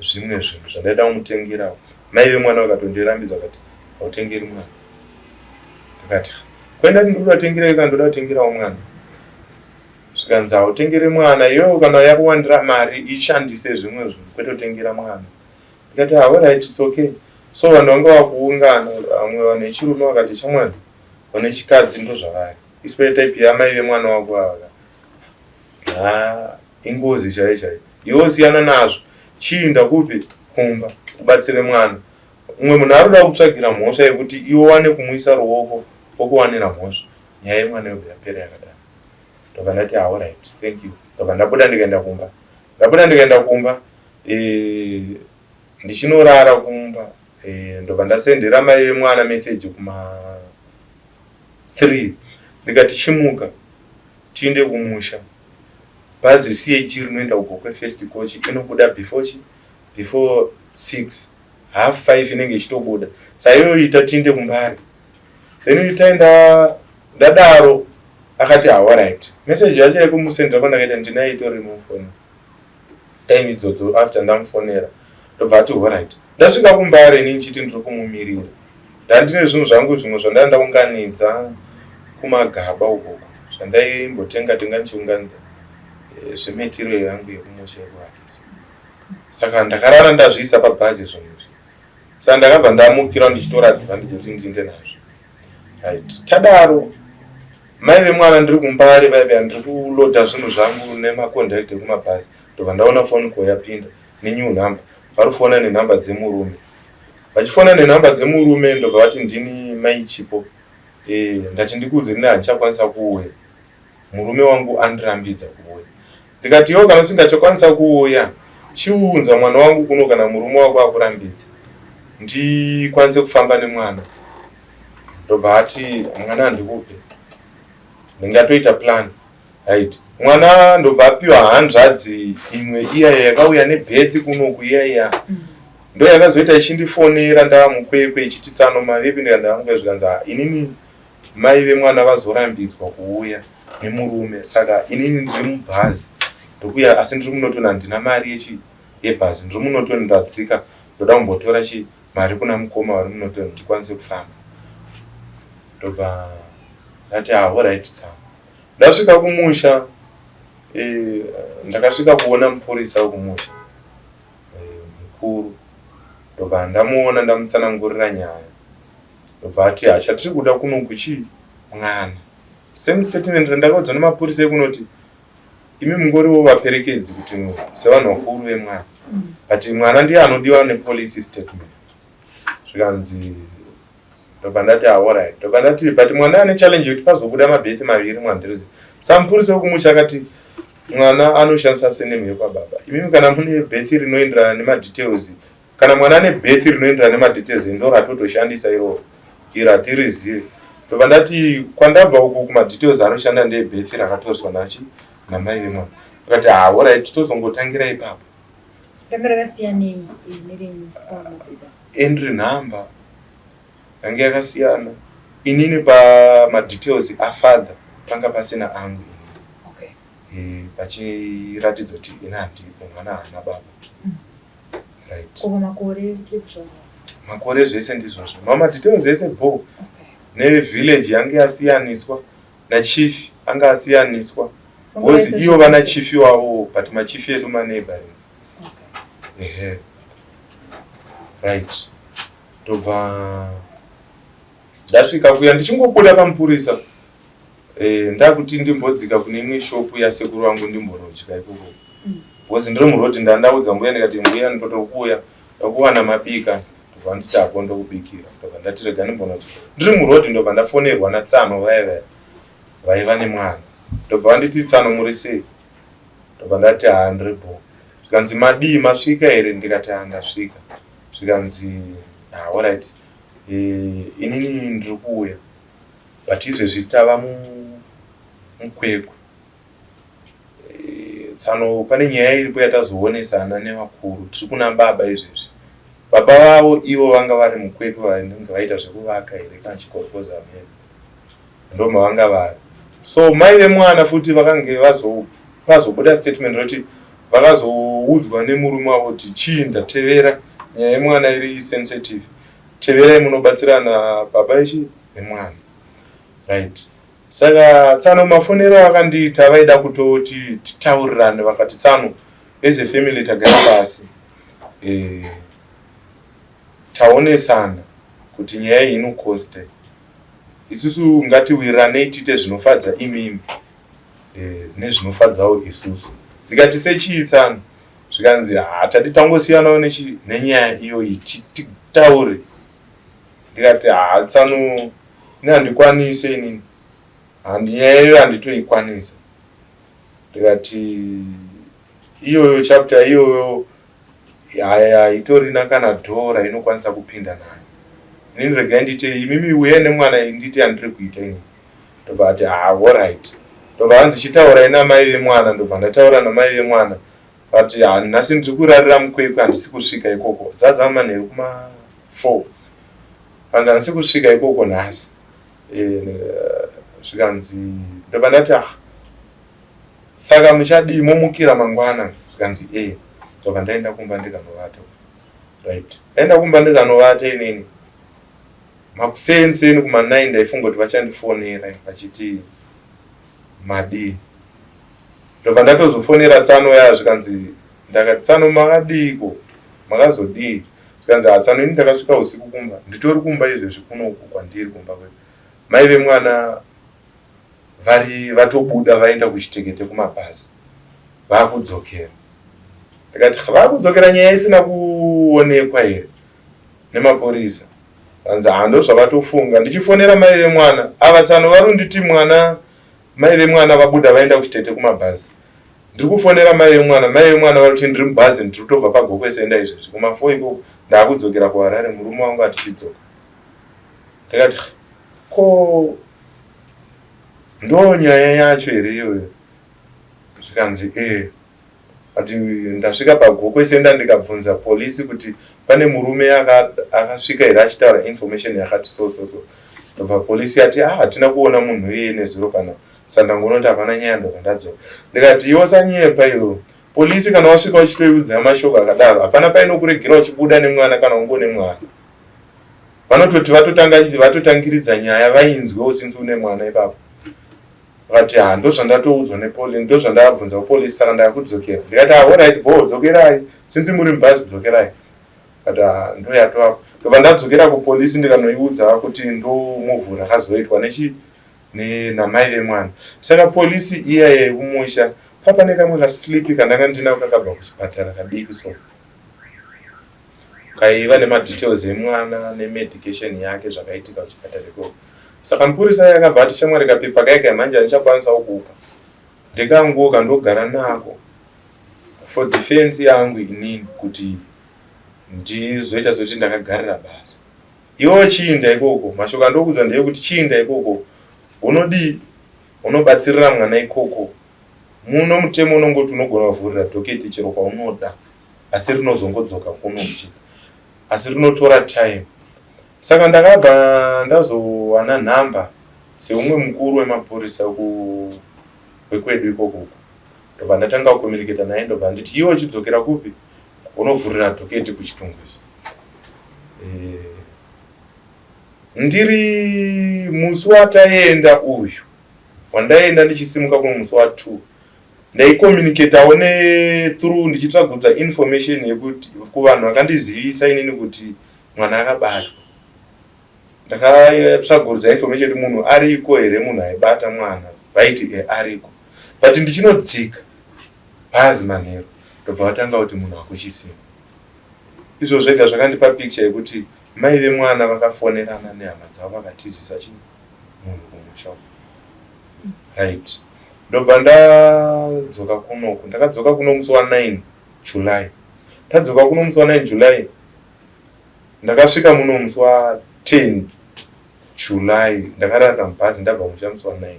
zvimwe zvinhu zvandaida kumutengerawo. Mai vemwana vakatondirambidza vakati hautengeri mwana. Ndakati ko ndati ndiri kuda kutengera iwe kana ndoda kutengerawo mwana. Zvikanzi hautengere mwana iwewe kana yakuwandira mari ishandise zvimwe zvinhu kwete kutengera mwana. Ndikati ah alright it's okay. So vanhu vanga vakuungana vamwe vanhu vechirume vakati shamwari vanhu vechikadzi ndozvavari. Especially type yamai vemwana wako ava. Haa ingozi chaiyo chaiyo. Iwe siyana nazvo. Chiinda kupi kumba ubatsire mwana. Umwe munhu ari kuda kutsvagira mhosva yekuti iwe wane kumuisa ruoko pokuwanira mhosva. Nyaya yemwana yobva yapera yakadaro. Ndobva ndati ah alright thank you. Ndobva ndabuda ndikaenda kumba. Ndabuda ndikaenda kumba e, ndichinorara kumba e, ndobva ndasendera mai vemwana message kuma 3 ndikati chimuka tiinde kumusha bhazi CAG rinoenda kuGokwe first coach inobuda before chi before 6 half 5 inenge ichitobuda saiyoita tiinde kuMbare then taenda ndadaro akati alright message yacho yekumusendera kwandakaita ndinayo itori mufoni time idzodzo after ndamufonera ndobva ati alright ndasvika kuMbare ini ndichiti ndiri kumumirira ndandine zvinhu zvangu zvimwe zvandanga ndaunganidza kumagaba ukoko zvandaimbotenga tenga ndichiunganidza eh, zvemetiro yangu yekumusha yekuvakisa saka ndakarara ndazviisa pabhazi zvinhu izvi saka ndakabva ndamukira ndichitora advantage kuti ndiinde nazvo right tadaro mai vemwana ndiri kuMbare vaive ndiri kulodha zvinhu zvangu nemaconductor ekumabhazi ndobva ndaona phone call yapinda nenew number vari kufona nenhamba dzemurume vachifona nenhamba dzemurume ndobva vati ndini mai Chipo e, ndati ndikuudze ndini handichakwanisa kuuya murume wangu andirambidza kuuya ndikati iwo kana usingachakwanisa kuuya chiunza mwana wangu kuno kana murume wako akurambidza ndikwanise kufamba nemwana ndobva ati mwana handikupe ndingatoita plan right mwana ndobva apiwa hanzvadzi imwe iya yakauya nebhethi kunoku iya iya ndo yakazoita ichindifonera ndava muKwekwe ichiti tsano mavepi ndika ndava muKwekwe zvikanzi inini mai vemwana vazorambidzwa kuuya nemurume saka inini ndiri mubhazi ndokuya asi ndiri muNorton handina mari yechi yebhazi ndiri muNorton ndadzika. Ndoda kumbotora chi mari kuna mukoma vari muNorton ndikwanise kufamba. Ndobva ndati ah, alright tsano. Ndasvika kumusha e, ndakasvika kuona mupurisa wekumusha e, mukuru. Ndobva ndamuona ndamutsanangurira nyaya. Ndobva ati hachatiri kuda kuno kuchi mwana. Same statement randakaudzwa nemapurisa ekunoti imi mungoriwo vaperekedzi kuti sevanhu vakuru vemwana but mwana ndiye anodiwa nepolice statement. Zvikanzi ndobva ndati alright, ndobva ndati but mwana ane challenge yekuti pazobuda mabirth maviri mwandirizi. Samupurisa wekumusha akati mwana anoshandisa surname yekwababa. Imimi kana mune birth rinoenderana nemadetails, kana mwana ane birth rinoenderana nemadetails ndo ratotoshandisa iroro, iro hatirizive. Ndobva ndati kwandabva uku kumadetails anoshanda ndebirth rakatoriswa nachi namai vemwana. Akati ah, alright, tozongotangira ipapo. Ranga rakasiyanei nerenyu pamapepa? Entry number yange yakasiyana. Inini pamadetails afather panga pasina angu inini. E, pachiratidza kuti ini handipo, mwana haana baba. Right. Kova makore ekuzvarwa? Makore zvese ndizvozvo, mamadetails ese bo. Nevillage yange yasiyaniswa, nachief anga asiyaniswa because ivo vana chief wavo, but machief edu maneighborings. Ehe, right. Ndobva ndasvika kuya, ndichingobuda pamupurisa e, ndakuti ndimbodzika kune imwe shopu yasekuru vangu ndimborodya ikoko because ndiri murodhi. Ndandaudza mbuya ndikati, "Mbuya, ndotokuuya ndakuwana mabika." Ndobva nditi, "Ako ndokubikira." Ndobva ndati rega ndimbonodya. Ndiri murodhi ndobva ndafonerwa natsano vaya vaya vaiva nemwana. Ndobva vanditi, "Tsano, muri sei?" Ndobva ndati, "Ha, ndiripo." Zvikanzi, "Madii, masvika here?" Ndikati, "Ha, ndasvika." Zvikanzi, "Ha, alright, e, inini ndiri kuuya, but izvezvi tava muKwekwe. E, tsano, pane nyaya iripo yatazoonesana nevakuru. Tiri kuna baba izvezvi." Baba vavo ivo vanga vari muKwekwe, vanenge vaita zvekuvaka here kana chikorokoza mene, ndo mavanga vari. So mai vemwana futi vakange pazobuda statement roti vakazoudzwa nemurume wavo kuti chii, ndatevera nyaya yemwana iri sensitive, teverai munobatsirana baba ichi nemwana. Right. Saka tsano mafonero akandiita vaida kutoti titaurirane. Vakati, "Tsano, as a family tagara pasi, e, taonesana kuti nyaya iyi inokosta. Isusu ngatiwiriranei tiite zvinofadza imimi e, nezvinofadzawo isusu." Ndikati, "Sechii, tsano?" Zvikanzi, "Hatadi tangosiyanawo nenyaya iyoyi, titaure." Ndikati, "Ha, tsano, ini handikwanise, inini handi nyaya iyoyo handitoikwanisa." Ndikati, "Iyoyo chapter iyoyo haitorina kana dhora inokwanisa kupinda nayo. Inini regai ndite, imimi uyai nemwana, ndite yandiri kuita inini." Ndobva ati, "Ha, alright." Ndobva vanzi, "Chitaurai namai vemwana." Ndobva ndataura namai vemwana. Vati, "Ha, nhasi ndiri kurarira muKwekwe, handisi kusvika ikoko." Zadza manheru kuma4. Vanzi, "Handisi kusvika ikoko nhasi." E, zvikanzi, ndobva ndati, "Ah, saka muchadii, momukira mangwana?" Zvikanzi, "E." Ndobva ndaenda kumba ndikanovata. Right, ndaenda kumba ndikanovata inini. Makuseni kuma9 ndaifunga kuti vachandifonera vachiti madii. Ndobva ndatozofonera tsano ya. Zvikanzi, ndakati, "Tsano, makadiiko, makazodii?" Zvikanzi, "Hatsano, ini ndakasvika usiku kumba, nditori kumba izvezvi kunoku kwandiri kumba kwedu. Mai vemwana vari vatobuda vaenda kuchitekete kumabhazi, vakudzokera." Ndikati, "Vakudzokera nyaya isina kuonekwa here nemapurisa?" Vanzi, "Hando zvavatofunga." Ndichifonera mai vemwana ava, tsano vari kunditi mwana, mai vemwana vabuda vaenda kuchitete kumabhazi. Ndiri kufonera mai vemwana, mai vemwana vari kuti, "Ndiri mubhazi, ndiri kutobva paGokwe Center izvezvi kuma4 ikoko, ndaakudzokera kuHarare, murume wangu atichidzoka." Ndikati, "Ko ndo nyaya yacho here iyoyo?" Zvikanzi, "E." Ati, "Ndasvika paGokwe Center ndikabvunza polisi kuti pane murume akasvika here achitaura information yakati so so so. Ndobva polisi yati, 'Ah, hatina kuona munhu iyeye nezuro kana sandangonoti hapana nyaya.' Ndobva ndadzoka." Ndikati, "Iwe usanyepa iwe." Polisi kana wasvika uchitoiudza mashoko akadaro, hapana painokuregera uchibuda nemwana kana ungone mwana. Vanototi vatotanga vatotangiridza nyaya vainzwe usinzi une mwana ipapo. Vakati ha, ndozvandatoudzwa nepolisi, ndozvandabvunza kupolisi, saka ndakudzokera. Ndikati ha, alright, bo dzokerai, since muri mubhazi dzokerai. Kati ha, ndoyatovapo. Ndobva ndadzokera kupolisi ndikanoiudza kuti ndo move rakazoitwa nechi namai vemwana. Saka polisi iya yekumusha papane kamwe kaslip kandanga ndinako kakabva kuchipatara kadiki, so kaiva nemadetails emwana nemedication yake, zvakaitika kuchipatara ikoko. Saka mupurisa iye akabva ati, "Shamwari, kapepa kaika manje handichakwanisawo kupa, ndekanguwo kandogara nako for defense yangu inini, kuti ndizoita sekuti ndakagarira basa. Iwewo chiinda ikoko. Mashoko andokudza ndeyekuti chiinda ikoko, unodii, unobatsirira mwana ikoko. Muno mutemo unongoti unogona kuvhurira docket chero kwaunoda, asi rinozongodzoka kuno chete, asi rinotora time." Saka ndakabva ndazowana nhamba dzeumwe mukuru wemapurisa wekwedu ikokoko. Ndobva ndatanga kucommunicata naye, ndobva nditi, "Iwe uchidzokera kupi? Unovhurira docket kuChitungwiza." Ndiri musi wataenda uyu, wandaenda ndichisimuka kuno musi wa2, ndaicommunicatawo nethrough ndichitsvagudza information yekuti kuvanhu vakandizivisa inini kuti mwana akabatwa. Ndakatsvagurudza information kuti munhu ariko here, munhu aibata mwana. Vaiti e, ariko. But ndichinodzika bhazi manheru, ndobva vatanga kuti munhu hakuchisina. Izvo zvega zvakandipa picture yekuti mai vemwana vakafonerana nehama dzavo, vakatizisa chi munhu kumusha uku. Right, ndobva ndadzoka kunoku. Ndakadzoka kuno musi wa9 July. Ndadzoka kuno musi wa9 July, ndakasvika muno musi wa10 July. Ndakarara mubhazi, ndabva musha musi wa9.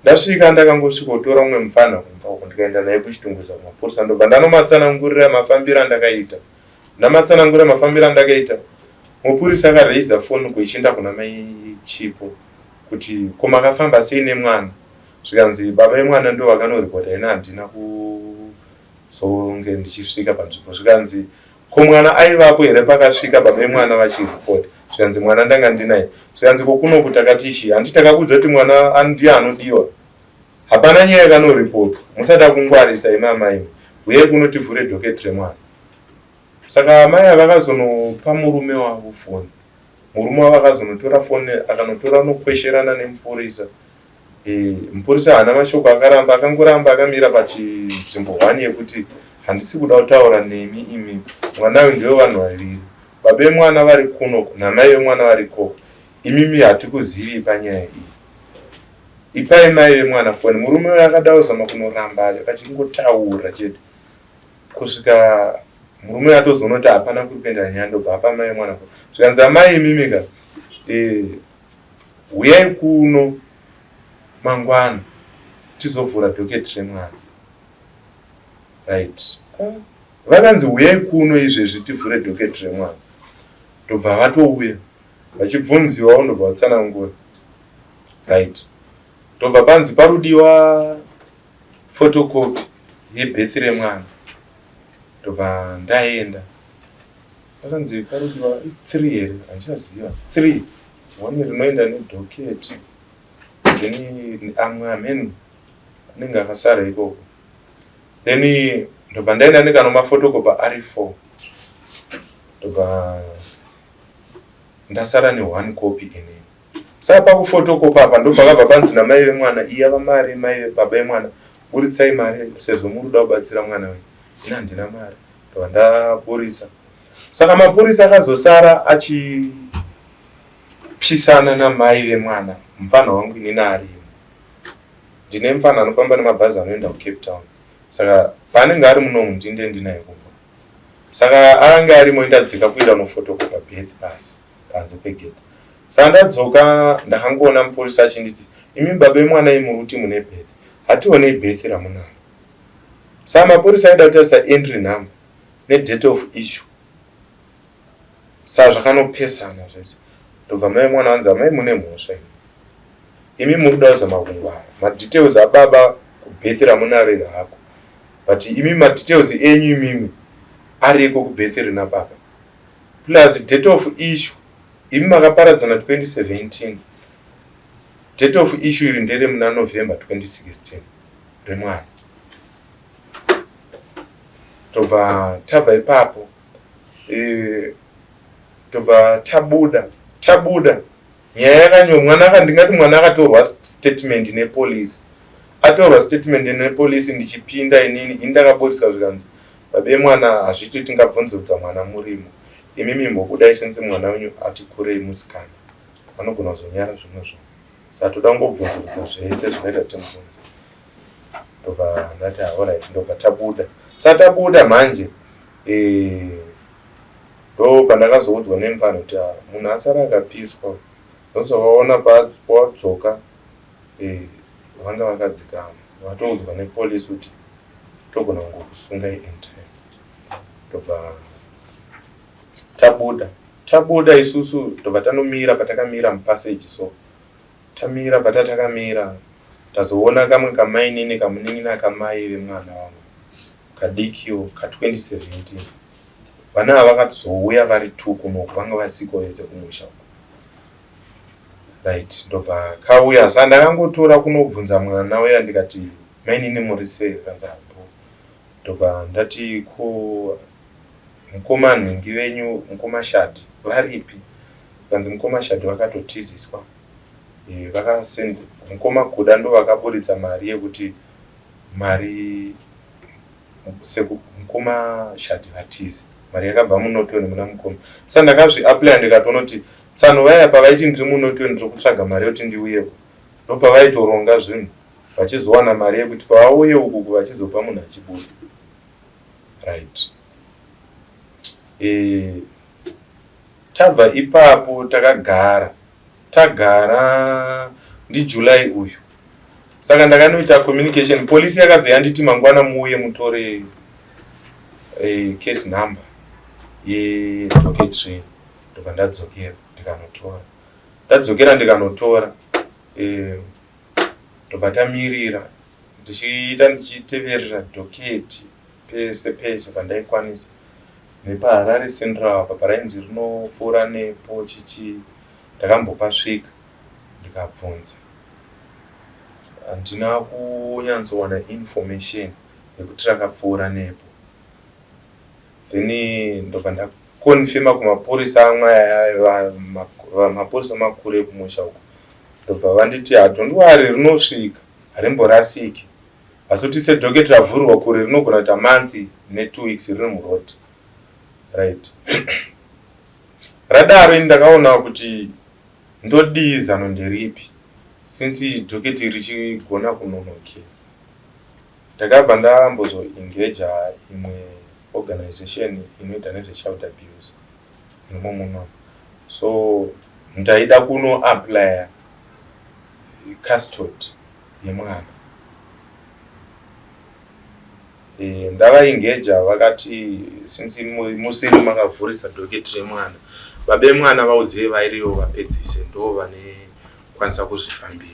Ndasvika, ndakangosvikotora umwe mufana kumba uko, ndikaenda naye kuChitungwiza kumapurisa. Ndobva ndanomatsanangurira mafambiro andakaita. Ndamatsanangurira mafambiro andakaita, mupurisa akaraisa foni kuichienda kuna mai Chipo kuti, "Ko makafamba sei nemwana?" Zvikanzi, "Baba vemwana ndo vakanoripota, ina handina kuzonge ndichisvika panzvimbo." Zvikanzi, "Ko mwana aivapo here pakasvika baba vemwana vachiripota?" Zvikanzi, "Mwana ndanga ndinaye." Zvikanzi, "Ko kunoku takati ishi handi takakudza kuti mwana ndiye anodiwa? Hapana nyaya yakanoripotwa. Musada kungwarisa imi amaimi, uyai kuno tivhure docket remwana." Saka amai ava vakazonopa murume wavo foni. Murume wavo akazonotora foni, akanotora nokwesherana nemupurisa. Mupurisa haana mashoko, akaramba, akangoramba akamira pachinzvimbo 1 yekuti, "Handisi kuda kutaura nemi imi. Mwana uyu ndewevanhu vaviri, baba vemwana vari kuno namai vemwana vari ikoko. Imimi hatikuzivi panyaya iyi. Ipai mai vemwana foni." Murume uyu akada kuzama kunoramba, achingotaura chete, kusvika murume uyu atozoona kuti hapana kuri kuenda nyaya, ndobva apa mai vemwana foni. Zvikanzi, "Amai imimika, huyai kuno mangwana tizovhura docket remwana." Right, vakanzi huyai kuno izvezvi tivhure docket remwana. Ndobva vatouya, vachibvunziwawo, ndobva vatsanangura. Right, ndobva panzi parudiwa photocopy yebirth remwana. Ndobva ndaenda, pakanzi parudiwa i3 here, handichaziva, 3, one rinoenda nedocket, then amwe amene anenge akasara ikoko. Then ndobva ndaenda ndikanomafotokopa ari 4, ndobva ndasara neone copy inini. Saka pakufotokopa apa, ndopakabva panzi namai vemwana, "Iyava mari, mai baba vemwana, buritsai mari sezvo muri kuda kubatsira mwana wenyu." Ini handina mari, ndobva ndaburitsa. Saka mapurisa akazosara achipisana namai vemwana, mufana wangu inini arimo. Ndine mufana anofamba nemabhazi anoenda kuCape Town, saka paanenge ari munomu ndinde ndinaye kumba. Saka akange arimo, indadzika kuenda kunofotokopa birth pasi panze pegate. Saka ndadzoka, ndakangoona mupurisa achinditi, "Imi baba vemwana, imi muri kuti mune birth, hationei birth ramunaro." Saka mapurisa aida kutarisa entry number nedate of issue, saka zvakanopesana zvese. Ndobva mai mwana vanzi, "Amai, mune mhosva imi. Imi muri kuda kuzama kungwara madetails ababa kubirth ramunaro iri hako." But imi madetails enyu imimi ariko kubirth rina baba. Plus date of issue, imi makaparadzana 2017, date of issue iri ndere muna November 2016 remwana. Tobva tabva ipapo, tobva tabuda nyaya yakanyo mwana aka, ndingati mwana akatorwa statement nepolisi. Atorwa statement nepolisi, ndichipinda inini, ini ndakaburitswa, zvikanzi, "Baba emwana, hazviti tingabvunzurudza mwana murimo. Imimi mbobudai, since mwana wenyu ati kurei, musikana anogona kuzonyara zvimwe zvinhu, saka toda kungobvunzurudza zvese zvinoita timubvunze." Ndobva ndati, "Alright." Ndobva tabuda. Saka tabuda manje, ndo pandakazoudzwa nemufana kuti, "Ah, munhu asara akapiswa." Ndosakaona pawadzoka, vanga vakadzikama, vatoudzwa nepolisi kuti togona kungokusungai anytime. Ndobva tabuda isusu, ndobva tanomira patakamira mupassage. So tamira patatakamira, tazoona kamwe kamainini, kamunin'ina kamai vemwana wangu kadikiwo ka2017. Vana ava vakatozouya vari two kunoku, vanga vasiko vese kumusha uko, right? Ndobva kauya. Saka ndakangotora kunobvunza mwana uya, ndikati, "Mainini, muri sei?" Kanzi, "Hapo." Ndobva ndati, "Ko mukoma nhingi venyu, mukoma Shadi, varipi?" Kanzi, "Mukoma Shadi vakatotiziswa." Vakasend mukoma Kuda, ndo vakaburitsa mari yekuti mari mukoma Shadi vatize. Mari yakabva muNorton muna mukoma. Saka ndakazviapplya, ndikatoona kuti tsano vaya pavaiti ndiri muNorton, ndiri kutsvaga mari yekuti ndiuyeko, ndopavaitoronga zvinhu, vachizowana mari yekuti pavauye ukuku vachizopa munhu achibuda, right? Tabva ipapo, takagara tagara, ndiJuly uyu. Saka ndakanoita communication, polisi yakabva yanditi, "Mangwana muuye mutore case number yedocket." Ndobva ndadzokera ndikanotora. Ndadzokera ndikanotora, ndobva tamirira, ndichiita ndichiteverera docket pese pese pandaikwanisa, nepaHarare Central apa parainzi rinopfuura nepo chichi, ndakambopasvika ndikabvunza. Handina kunyatsowana information yekuti rakapfuura nepo. Then ndobva ndakonfirma kumapurisa amwe, mapurisa makuru ekumusha uko. Ndobva vanditi, "Don't worry, rinosvika, harimborasiki, asi kuti sedocket ravhurirwa kure, rinogona kuita month ne2 weeks riri muroad." Right, radaro ini ndakaona kuti ndodii, zano nderipi, since docket richigona kunonokera. Ndakabva ndambozoengaja imwe organization inoita nezvechild abuse irimo muno. So ndaida kunoapplya custody yemwana. Ndavaengaja, vakati, "Since musiri makavhurisa docket remwana, baba emwana vaudzei vairivo vapedzise, ndo vanekwanisa kuzvifambira."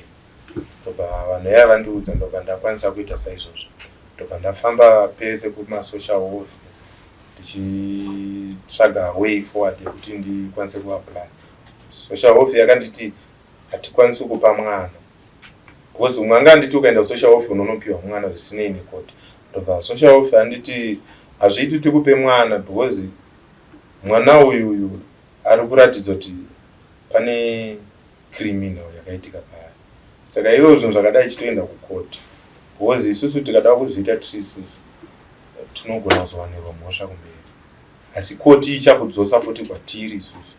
Ndobva vanhu vaya vandiudza, ndobva ndakwanisa kuita saizvozvo. Ndobva ndafamba pese kumasocial welfare ndichitsvaga way forward yekuti ndikwanise kuapply. Social welfare yakanditi hatikwanisi kupa mwana, because umwe anga anditi ukaenda kusocial welfare unonopiwa mwana zvisinei nekoti. Ndobva social welfare anditi hazviiti tikupe mwana, because mwana uyuyu ari kuratidza kuti pane criminal yakaitika paari. Saka ivo zvinhu zvakadai chitoenda kukoti, because isusu tikada kuzviita tiri isusu tinogona kuzowanirwa mhosva kumberi, asi koti ichakudzosa futi kwatiri isusu.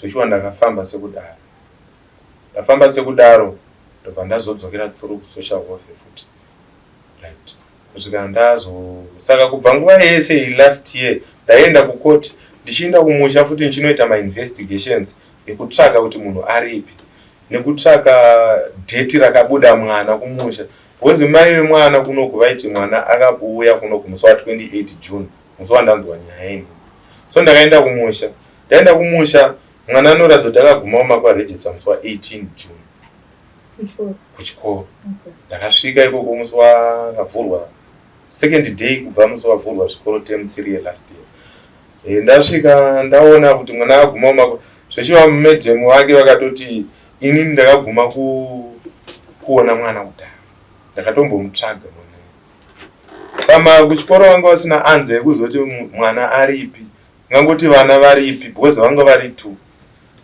Zveshuwa ndakafamba sekudaro, ndafamba sekudaro, ndobva ndazodzokera through kusocial welfare futi, right, kusvika ndazo. Saka kubva nguva yese last year ndaienda kukoti, ndichienda kumusha futi, ndichinoita mainvestigations ekutsvaka kuti munhu aripi, nekutsvaka date rakabuda mwana kumusha, because mai vemwana kunoku vaiti mwana akabuya kunoku musi wa28 June, musi wandanzwa nyaya ini. So ndakaenda kumusha. Ndaenda kumusha, mwana anoratidza kuti akaguma mumakwaregister musi wa18 June. Kuchikoro? Kuchikoro. Ndakasvika ikoko musi wakavhurwa. Second day kubva musi wavhurwa zvikoro, term 3 yelast year. Ndasvika ndaona kuti mwana aguma mako zvechiva. Madam vake vakatoti inini ndakaguma kuona mwana kudhara, ndakatombomutsvaga mwana. Sama kuchikoro vanga vasina anza yekuzoti mwana aripi, ngangoti vana varipi, because vanga vari two.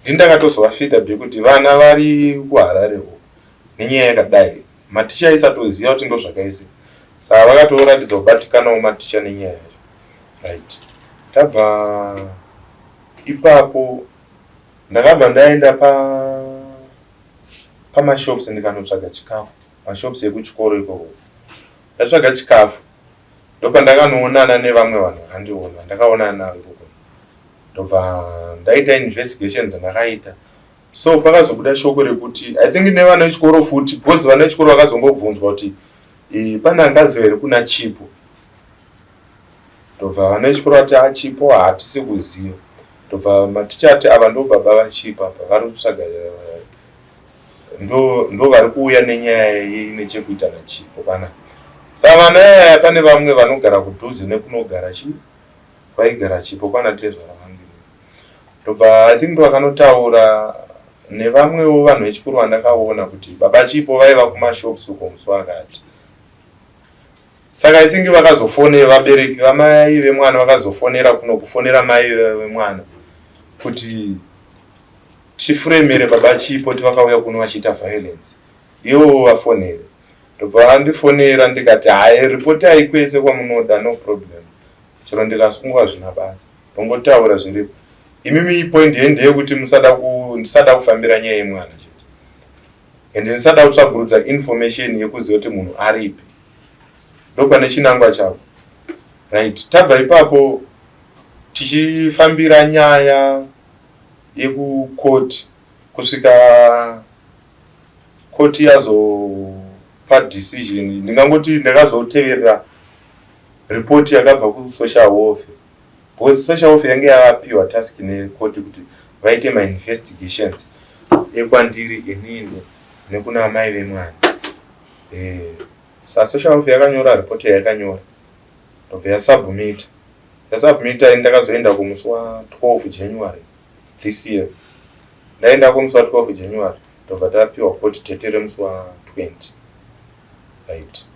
Ndini ndakatozovafeeda back kuti vana vari kuHarare uko nenyaya yakadai. Maticha aisatoziva kuti ndo zvakaise, saka vakatoratidza kubatikanawo maticha nenyaya yacho. Right, tabva ipapo, ndakabva ndaenda pamashops ndikanotsvaga chikafu, mashops ekuchikoro ikoko. Ndatsvaga chikafu, ndopandakanoonana nevamwe vanhu vakandiona. Ndakaonana navo ikoko, ndobva ndaita investigation dzandakaita. So pakazobuda shoko rekuti, I think nevana vechikoro futi, because vana vechikoro vakazombobvunzwa kuti pane angaziva here kuna Chipo. Ndobva vana vechikoro vati, "Achipo hatisi kuziva." Ndobva maticha ati, "Ava ndo baba vaChipo apa vari kutsvaga, ndo vari kuuya nenyaya ine chekuita naChipo pana." Saka vana yaya, pane vamwe vanogara kudhuze nekunogara chi kwaigara Chipo, kwana tezvara vangu. Ndobva, I think, ndovakanotaura nevamwewo vanhu vechikuru vandakaona kuti baba Chipo vaiva kumashops uko musi wakati. Saka I think vakazofonera vabereki vamai vemwana, vakazofonera kuno, kufonera mai vemwana kuti tifuremere baba Chipo kuti vakauya kuno vachiita violence. Ivovo vafonere. Ndobva vandifonera, ndikati, "Hai, ripotai kwese kwamunoda, no problem. Chero ndikasungwa zvina basa, ndongotaura zviripo. Imimi point ndeyekuti ndisada kufambira nyaya yemwana chete, ende ndisada kutsvagurudza information yekuziva kuti munhu aripi. Ndopane chinangwa chavo." Right, tabva ipapo tichifambira nyaya yekukoti kusvika koti yazopa decision. Ndingangoti ndakazoteverera ripoti yakabva kusocial welfare, because social welfare yange yavapiwa task nekoti kuti vaite mainvestigations ekwandiri inini nekuna amai vemwana. Sa social welfare yakanyora ripoti yayakanyora, ndobva yasubmita. Yasubmita, ndakazoenda kumusi wa12 January this year. Ndaenda kumusi wa12 January, ndobva tapiwa court date remusi wa20. Right,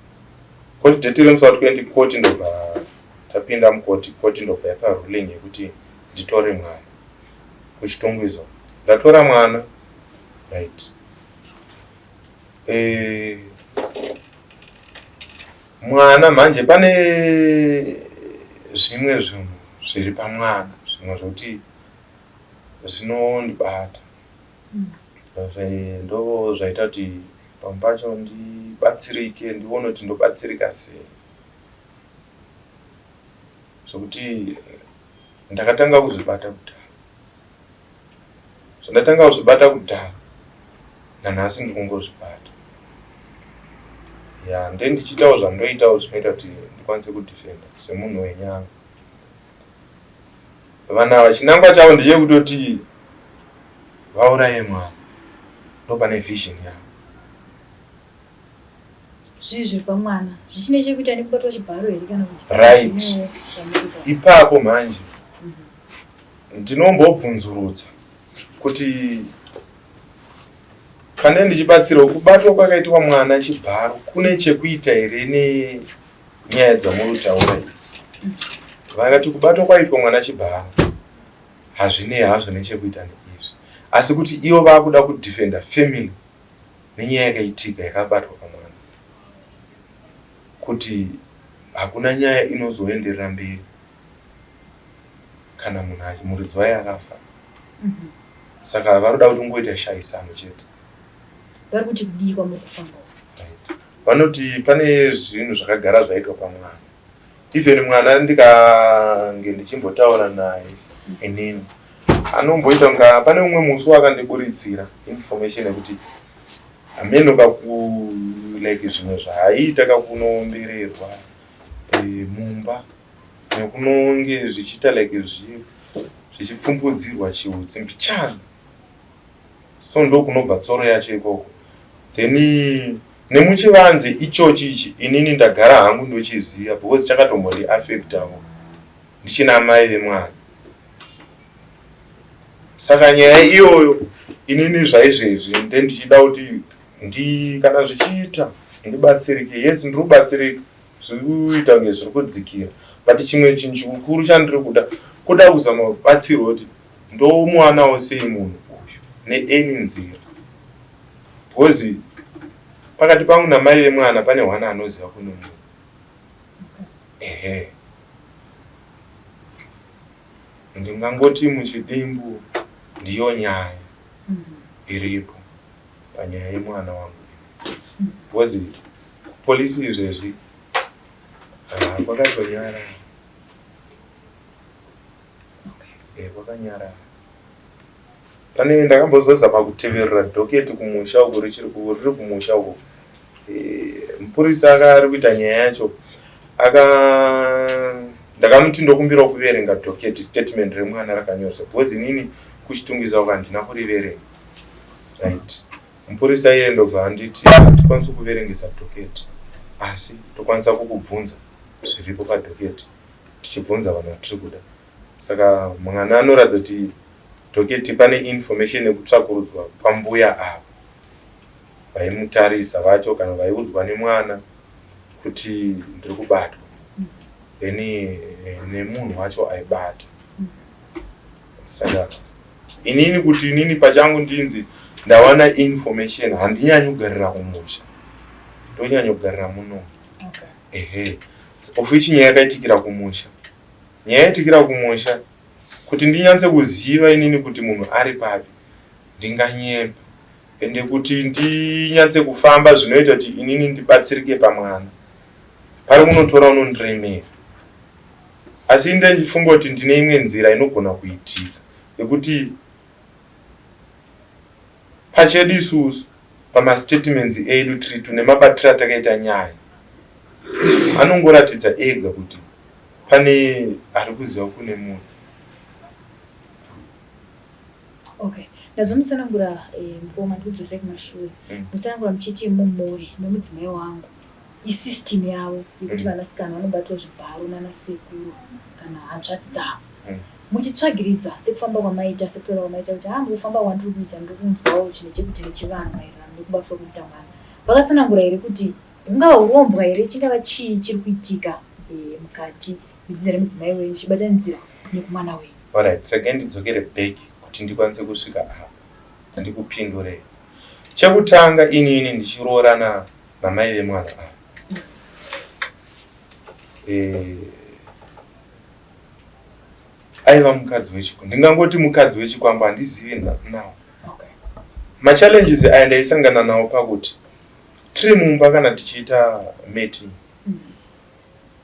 court date remusi wa20, koti ndobva tapinda mukoti. Koti ndobva yapa ruling yekuti nditore mwana kuChitungwiza. Ndatora mwana, right. Mwana manje, pane zvimwe zvinhu zviri pamwana, zvimwe zvokuti zvinondibata. Ndo zvaita kuti pamwe pacho ndibatsirike, ndione kuti ndobatsirika sei, zvokuti ndakatanga kuzvibata kudhara. Zvandatanga kuzvibata kudhara, nanhasi ndiri kungozvibata. Ya, nde ndichiitawo zvandoitawo zvinoita kuti ndikwanise kudefenda semunhu wenyama. Vanhu ava chinangwa chavo ndechekutoti vauraye mwana, ndo pane vision yavo. Zvii zviri pamwana zvichine chekuita nekubatwa chibharo here, kana kuti Right. zvimwewo zvamuri Ipapo manje ndinombobvunzurudza kuti pane ndichibatsirwa kubatwa kwakaitwa mwana chibharo kune chekuita here nenyaya dzamuri kutaura idzi. Vakati kubatwa kwaitwa mwana chibharo hazvinei hazvo nechekuita neizvi, asi kuti ivo vakuda kudefenda family nenyaya yakaitika yakabatwa pamwana, kuti hakuna nyaya inozoenderera mberi kana munhu muridzi wayo akafa. Saka varoda kuti ungoita shayisano chete. Vari kuti kudii kwamuri kufamba? Right. Vanoti pane zvinhu zvakagara zvaitwa pamwana. Even mwana ndikange ndichimbotaura naye inini, anomboita kunga pane umwe musi wakandiburitsira information yekuti hameno kaku like zvimwe zvaaiita kakunoombererwa mumba nekunonge zvichiita like zvichipfumbudzirwa chiutsi mbichana. So ndokunobva tsoro yacho ikoko. Then Nemuchivanze ichochi ichi inini ndagara hangu ndochiziva because chakatombondi-affectawo ndichina amai vemwana. Saka nyaya iyoyo inini zvaizvezvi ndendichida kuti ndi kana zvichiita ndibatsirike. Yes, ndiri kubatsirika, zviri kuita kunge zviri kudzikira, but chimwe chinhu chikuru chandiri kuda kuda kuzama kubatsirwa kuti ndomuwanawo sei munhu uyu neany nzira, because pakati pangu namai vemwana pane hwana anoziva kune munhu. Ehe, ndingangoti muchidimbu ndiyo nyaya iripo panyaya yemwana wangu, because polisi izvezvi kwakatonyarara. Kwakanyarara. Pane ndakambozozama kuteverera docket kumusha uko, richiri riri kumusha uko. Mupurisa ari kuita nyaya yacho aka ndakamuti ndokumbirawo kuverenga docket statement remwana rakanyoresa, because inini kuChitungwiza uko handina kuriverenga, right? Mupurisa iye ndobva anditi hatikwanisi kuverengesa docket, asi tokwanisa kukubvunza zviripo padocket, tichibvunza vanhu vatiri kuda. Saka mwana anoratidza kuti docket pane information yekutsvakurudzwa kwambuya ava vaimutarisa vacho, kana vaiudzwa nemwana kuti ndiri kubatwa, then nemunhu wacho aibata. Saka inini, kuti inini pachangu ndinzi ndawana information, handinyanyi kugarira kumusha, ndonyanya kugarira muno. Ehe, of which nyaya yakaitikira kumusha, nyaya yaitikira kumusha, kuti ndinyatse kuziva inini kuti munhu ari papi, ndinganyepa. Ende kuti ndinyatse kufamba zvinoita kuti inini ndibatsirike pamwana, pari kunotora unondiremera. Asi ndendifunga kuti ndine imwe nzira inogona kuitika yekuti pachedu isusu, pamastatements edu tiri tu nemabatiro atakaita nyaya, anongoratidza ega kuti pane ari kuziva kune munhu. Okay, ndazomutsanangura mukoma, ndikudzosai kumashure. Mutsanangura muchiti mumhuri memudzimai wangu isystem yavo yekuti vanasikana vanobatwa zvibharo nanasekuru kana hanzvadzi dzavo. Muchitsvagiridza, sekufamba kwamaita, sekutaura kwamaita kuti ha, mukufamba kwandiri kuita ndiri kunzwawo chine chekuita nechivanhu maererano nekubatwa kuita mwana, vakatsanangura here kuti hungava urombwa here, chingava chii chiri kuitika mukati medzinza remudzimai wenyu chichibatanidzira nekumwana wenyu? Alright, regai ndidzokere back kuti ndikwanise kusvika apa ndikupindurei. Chekutanga, inini ndichiroorana namai vemwana ava, aiva mukadzi wechikwambo, ndingangoti mukadzi wechikwambo, handizivi nawo. Machallenges aya ndaisangana nawo pakuti tiri mumba kana tichiita mating,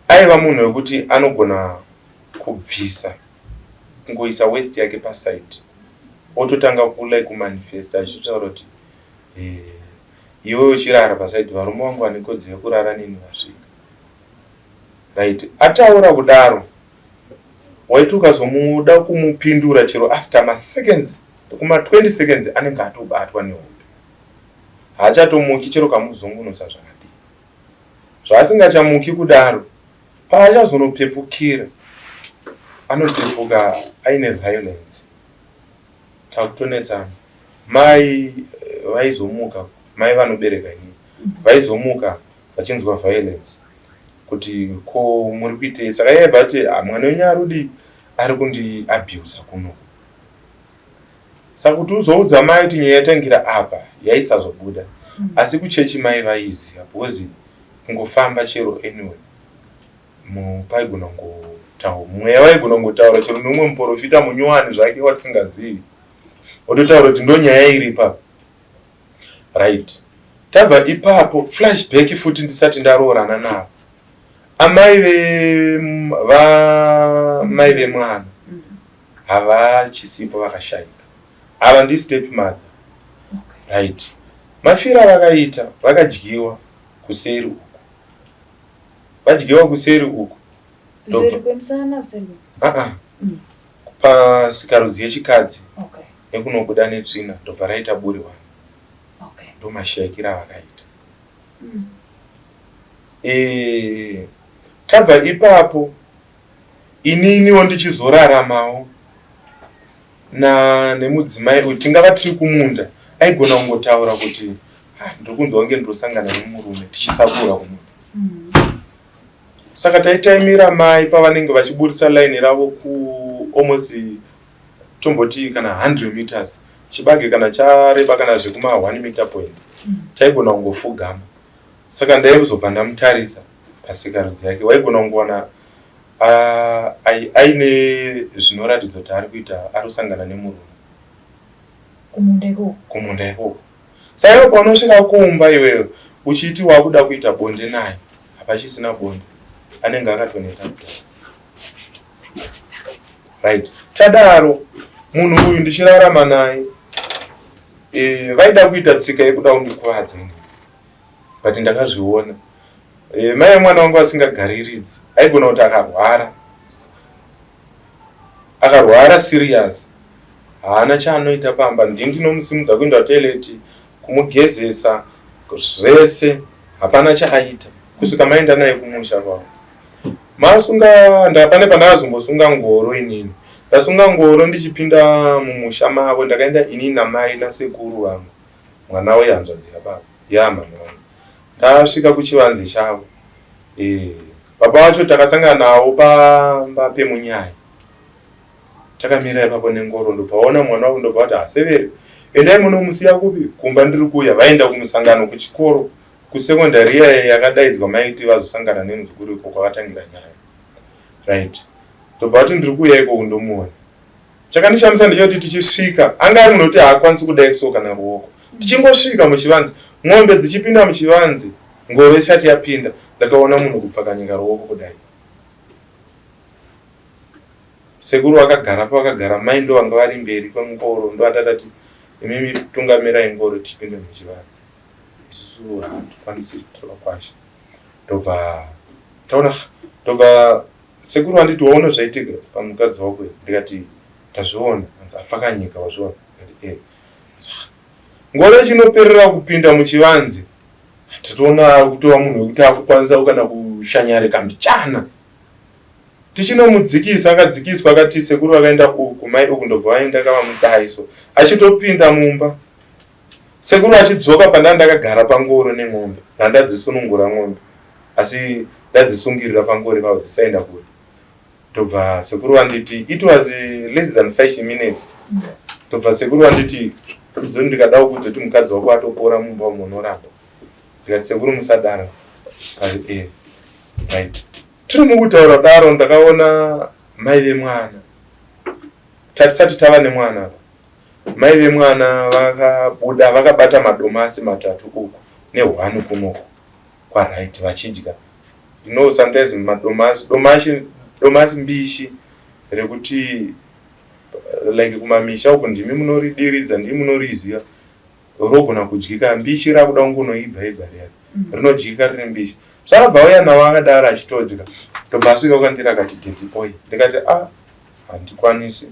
aiva munhu wekuti anogona kubvisa, kungoisa waist yake paside, ototanga kulike kumanifesta achitotaura kuti iwe uchirara paside, varume vangu vane kodzero yekurara neni vasvika, right? Ataura kudaro, waiti ukazomuda kumupindura chero after maseconds kuma 20 seconds, anenge atobatwa nehope, haachatomuki chero kamuzungunusa zvakadii. Zvaasingachamuki kudaro, paachazonopepukira anopepuka aine violence, takutonetsana. Mai vaizomuka, mai vanobereka inini, vaizomuka vachinzwa violence kuti ko muri kuitei? Saka iye ati, "Ah, mwana wenyu arudi ari kundiabusa kuno." Saka kuti uzoudza mai kuti nyaya yatangira apa, yaisazobuda. Asi kuchechi mai vaiziva, because kungofamba chero anyway paigona kungotaura mweya, waigona kungotaura chero neumwe muprofita munyowani zvake watisingazivi, ototaura kuti ndo nyaya iri ipapo, right? Tabva ipapo, flashback futi, ndisati ndaroorana navo, amai vamai vemwana havachisipo, vakashayika. Ava ndi step mother, right? Mafiro avakaita, vakadyiwa kuseri uku, vadyiwa kuseri uku. Kuseri kwemusana, kuseri Aa, pasikarudzi yechikadzi nekunobuda netsvina, ndobva raita buri wani. Ndo mashayikiro avakaita. Tabva ipapo ininiwo ndichizoraramawo na nemudzimai uyu, tingava tiri kumunda, aigona kungotaura kuti, "Ah, ndiri kunzwa kunge ndosangana nemurume," tichisakura kumunda. Saka taitaimira mai pavanenge vachiburitsa line ravo ku almost tomboti kana 100 meters, chibage kana chareba kana zvekuma 1 meter point, taigona kungofugama. Saka ndaizobva ndamutarisa pasikarudzi yake, waigona kungowana aine zvinoratidza kuti ari kuita, ari kusangana nemurume. Kumunda ikoko? Kumunda ikoko. Saka iwe paunosvika kumba iweyo uchiti wakuda kuita bonde naye, hapachisina bonde, anenge akatoneta kudhara. Right, tadaro munhu uyu ndichirarama naye, vaida kuita tsika yekuda kundikuvadza ini, but ndakazviona. Mai vemwana wangu vasingagariridzi, aigona kuti akarwara, akarwara serious, haana chaanoita pamba. Ndini ndinomusimudza kuenda kutoilet, kumugezesa, zvese, hapana chaaita kusvika maenda naye kumusha kwavo. Masunga pane pandakazombosunga ngoro inini. Ndasunga ngoro ndichipinda mumusha mavo, ndakaenda inini namai nasekuru vangu, mwana wehanzvadzi yababa, yamama vangu. Ndasvika kuchivanze chavo, baba vacho takasangana navo pamba pemunyai, takamira ipapo nengoro. Ndobva vaona mwana wavo, ndobva vati, "Asevere, endai munomusiya kupi? Kumba, ndiri kuuya." Vaenda kumusangano kuchikoro, kusekondari iya yakadaidzwa mai kuti vazosangana nemuzukuru, iko kwakatangira nyaya. Right, ndobva vati, "Ndiri kuuya ikoko ndomuona." Chakandishamisa ndechekuti tichisvika, anga ari munhu wekuti haakwanisi kudai so kana ruoko. Tichingosvika muchivanze, ng'ombe dzichipinda muchivanze, ngoro isati yapinda, ndakaona munhu kupfakanyika ruoko kudai. Sekuru vakagara pavakagara, mai ndo vanga vari mberi kwemungoro, ndo vatatati, "Imimi tungamirai ngoro tichipinda muchivanze, isusu hatikwanisi, tiri." Ndobva taona, ndobva sekuru vanditi, "Waona zvaitika pamukadzi wako?" Ndikati, "Ndazviona." Anzi, "Apfakanyika, wazviona?" Ndikati, "E." Ngoro ichinoperera kupinda muchivanze, tatoona kutova munhu wekuti akukwanisa kana kushanyarika mbichana. Tichinomudzikisa, akadzikiswa, akati sekuru vakaenda uku, mai uku, ndobva vaenda kavamudai so. Achitopinda mumba, sekuru achidzoka pandaa ndakagara pangoro nemombe, ndandadzisunungura ng'ombe, asi ndadzisungirira pangoro ipapo dzisaenda kure. Ndobva sekuru vanditi, it was less than 5 minutes, ndobva sekuru vanditi, "Zoni ndikada kukuudza kuti mukadzi wako atopora mumba umo, unoramba." Ndikati, "Sekuru, musadaro." Asi right, tiri mukutaura daro, ndakaona mai vemwana. Tatisati tava nemwana. Mai vemwana vakabuda vakabata madomasi matatu uku nehwani kunoku kwaright, vachidya. You know, sometimes madomasi, domasi, domasi mbishi rekuti like kumamisha uku ndimi munoridiridza, ndimi munoriziva, rogona kudyika mbishi, rakuda kungonoibva ibva riya. Rinodyika riri mbishi. Zvakabva auya nawo akadaro achitodya. Ndobva asvika kwandiri akati, "Daddy oi." Ndikati, "A, ah, handikwanisi."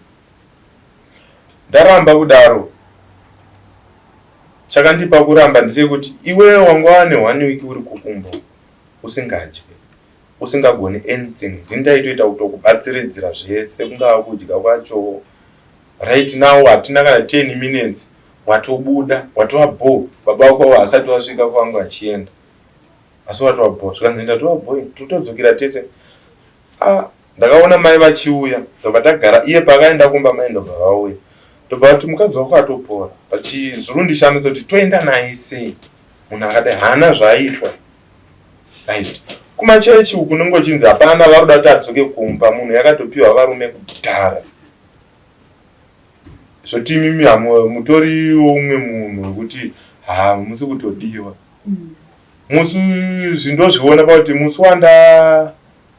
Ndaramba kudaro, chakandipa kuramba ndechekuti iwewe wanga wane one week uri kukumba, usingadye, usingagoni anything. Ndini ndaitoita kutokubatsiridzira zvese, kungava kudya kwacho. Right now hatina kana 10 minutes, watobuda, watova bho. Baba vako vasati vasvika kwangu vachienda, asi watova bho. Zvikanzi, "Ndatova bho, totodzokera tese." Ah, ndakaona mai vachiuya, ndobva tagara. Iye paakaenda kumba, mai ndobva vauya, ndobva vati, "Mukadzi wako atopora." Zviri kuti toenda naye sei munhu akadai, haana zvaaitwa. Right, kumachechi uku unenge uchinzi hapana, vari kuda kuti adzoke kumba. Munhu yakatopiwa varume kudhara. Zvoti imimi mutoriwo umwe munhu wekuti hamusi kutodiwa. Musi zvindozviona pakuti musi wanda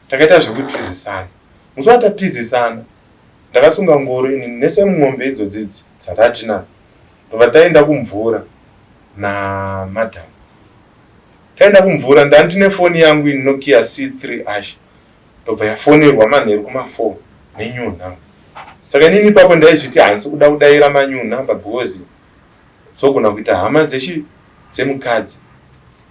takaita zvekutizisana, musi watatizisana, ndakasunga ngoro ini nesemumombe idzodzidzi dzatatinaa, ndobva taenda kumvura namadhamu. Taenda kumvura, ndandine foni yangu ini, Nokia C3 Ash. Ndobva yafonerwa manheru kuma4 nenew number. Saka inini ipapo ndaizviti handisi kuda kudayira manew number because dzogona kuita hama dzechi dzemukadzi.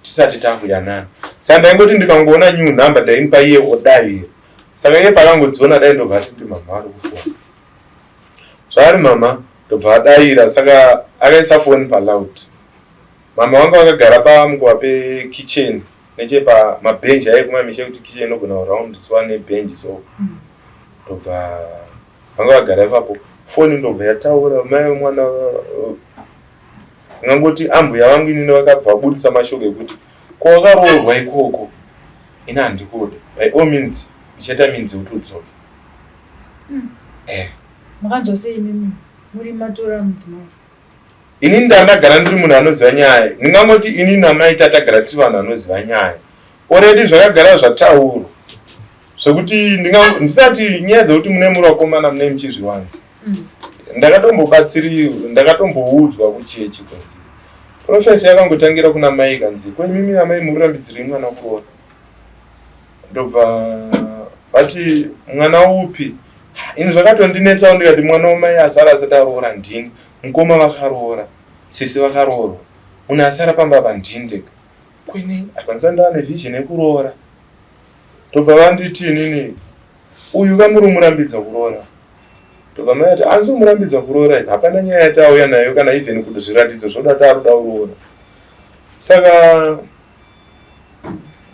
Tisati takuyanana, saka ndaingoti ndikangoona new number ndaimupa iye odavira. Saka iye pakangodziona dai, ndobva atiti, "Mama ari kufona." Zvaari mama, ndobva adayira. Saka akaisa foni paloud. Mama vanga vakagara pamukova pekitchen, nechepamabhenji aye kumamisha, ekuti kitchen inogona kuraundiswa nebhenji. So ndobva vanga vagara ipapo, foni ndobva yataura. Mai vemwana, ngangoti ambuya vangu inini, vakabva vabudisa mashoko ekuti, "Kwawakaroorwa ikoko ini handikude. By all means ndichaita means yekuti udzoke." Makanzwa sei imimi muri matora mudzimai? Inini ndandagara ndiri munhu anoziva nyaya. Ndingangoti inini namai tatagara tiri vanhu vanoziva nyaya already. Zvakagara zvataurwa zvekuti ndisati nyaya dzekuti mune muri vakomana mune muchizviwanza. Ndakatombobatsiri, ndakatomboudzwa kuchechi kunzi prophecy yakangotangira kuna mai, kanzi, "Ko imimi amai muri rambidzirei mwana kuroora?" Ndobva vati, "Mwana upi?" Ini zvakatondinetsawo, ndikati mwana wamai asara asati aroora ndini. Mukoma vakaroora, sisi vakaroorwa, munhu asara pamba apa ndini ndega. Kwini apa ndisati ndava nevision yekuroora. Ndobva vanditi, "Inini uyu kamuri murambidza kuroora." Ndobva mai ati, "Anzomurambidza kuroora ini hapana nyaya yati auya nayo, kana even kuti zviratidzo zvoda kuti ari kuda kuroora." Saka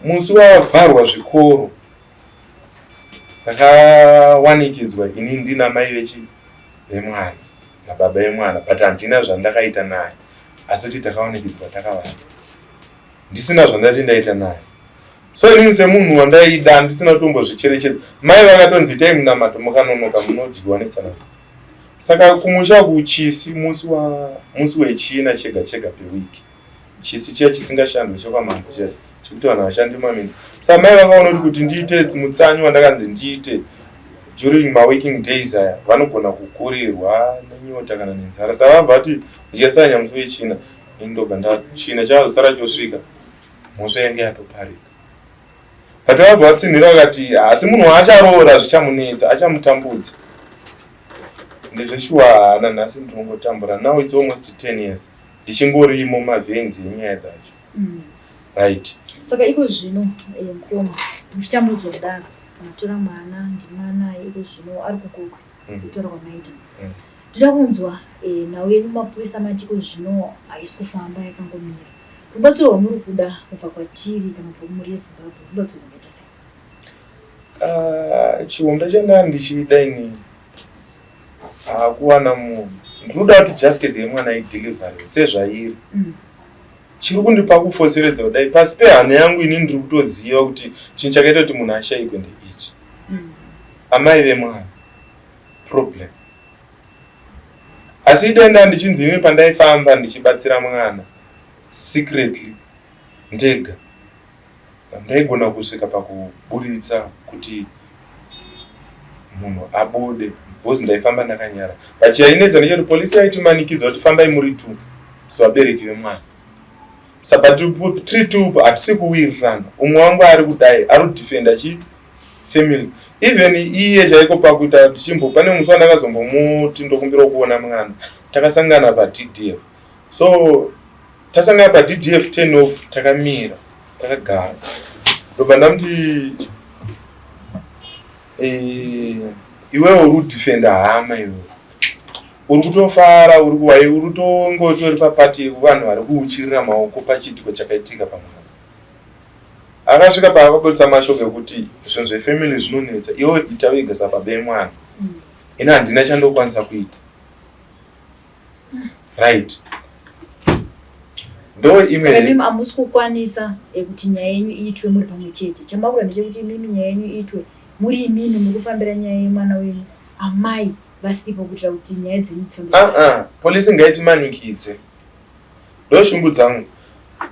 musi wavharwa zvikoro ndakawanikidzwa ini ndina mai vechi vemwana nababa vemwana, but handina zvandakaita naye, asi kuti takawanikidzwa takavanda ndisina zvandati ndaita naye. So inini semunhu wandaida, ndisina kutombozvicherechedza, mai vakatonzi, "Itai munamato, mukanonoka munodyiwa netsananguro." Saka kumusha kuchisi, musi wechina chega chega pewiki, chisi chiya chisingashandwi chekwamambo, chiya chekuti vanhu vashandi maminda. Saka mai vakaona kuti ndiite mutsanyo wandakanzi ndiite during maworking days aya, vanogona kukurirwa nenyota kana nenzara. Saka vabva vati ndichatsanya musi wechina. Ini ndobva ndachina chazosara chosvika, mhosva yange yatoparika. But vabva vatsinhira vakati, "Asi munhu waacharoora zvichamunetsa, achamutambudza." Ndezveshuwa, hana nhasi ndinongotambura. Now it's almost 10 years ndichingorimo mavhenzi enyaya dzacho. Right. Saka iko zvino, mukoma, muchitambudzwa kudaro, matora mwana, ndimanaye iko zvino ari kuGokwe, sekutaura kwamaita. Ndoda kunzwa nhau yenyu. Mapurisa mati iko zvino haisi kufamba, yakangomira. Rubatsiro rwamuri kuda kubva kwatiri kana kubva kumhuri yeZimbabwe, rubatsiro rwungaita sei? Ah, chihombe chandaa ndichida ini hakuwana munhu. Ndinoda kuti justice yemwana idelivery sezvairi. Chiri kundipa kufoseredza kudai pasi pehana yangu, ini ndiri kutoziva kuti chinhu chakaita kuti munhu ashayikwe ndeichi. Amai vemwana problem. Asi idenda ndichinzi inini pandaifamba ndichibatsira mwana secretly ndega, ndaigona kusvika pakuburitsa kuti munhu abude, because ndaifamba ndakanyara. But chainetsa ndechekuti polisi yaitimanikidza kuti fambai muri two sevabereki vemwana. Saka tiri two, hatisi kuwirirana. Umwe wangu ari kudai, ari kudefenda chi family. Even iye chaiko pakuita tichimbo, pane musi wandakazombomuti ndokumbira kuona mwana, takasangana paDDF. So tasangana paDDF 10 off, takamira takagara, ndobva ndamuti, "Iwewe uri kudefenda hama, iwewe uri kutofara, uri kuwai, uri kutongotori papati yevanhu vari kuuchirira maoko pachiitiko chakaitika pamwana." Akasvika paakabudisa mashoko ekuti zvinhu zvefamily zvinonetsa, iwe ita wega sababa emwana. Ini handina chandokwanisa kuita. Right, ndo imwe. Saka imimi hamusi kukwanisa kuti nyaya yenyu iitwe muri pamwe chete. Chamakura ndechekuti imimi nyaya yenyu iitwe muri imimi muri kufambira nyaya yemwana wenyu, amai vasipo, kuitira kuti nyaya dzenyu dzifambe. Ah, ah, polisi ngaitimanikidze, ndo shungu dzangu.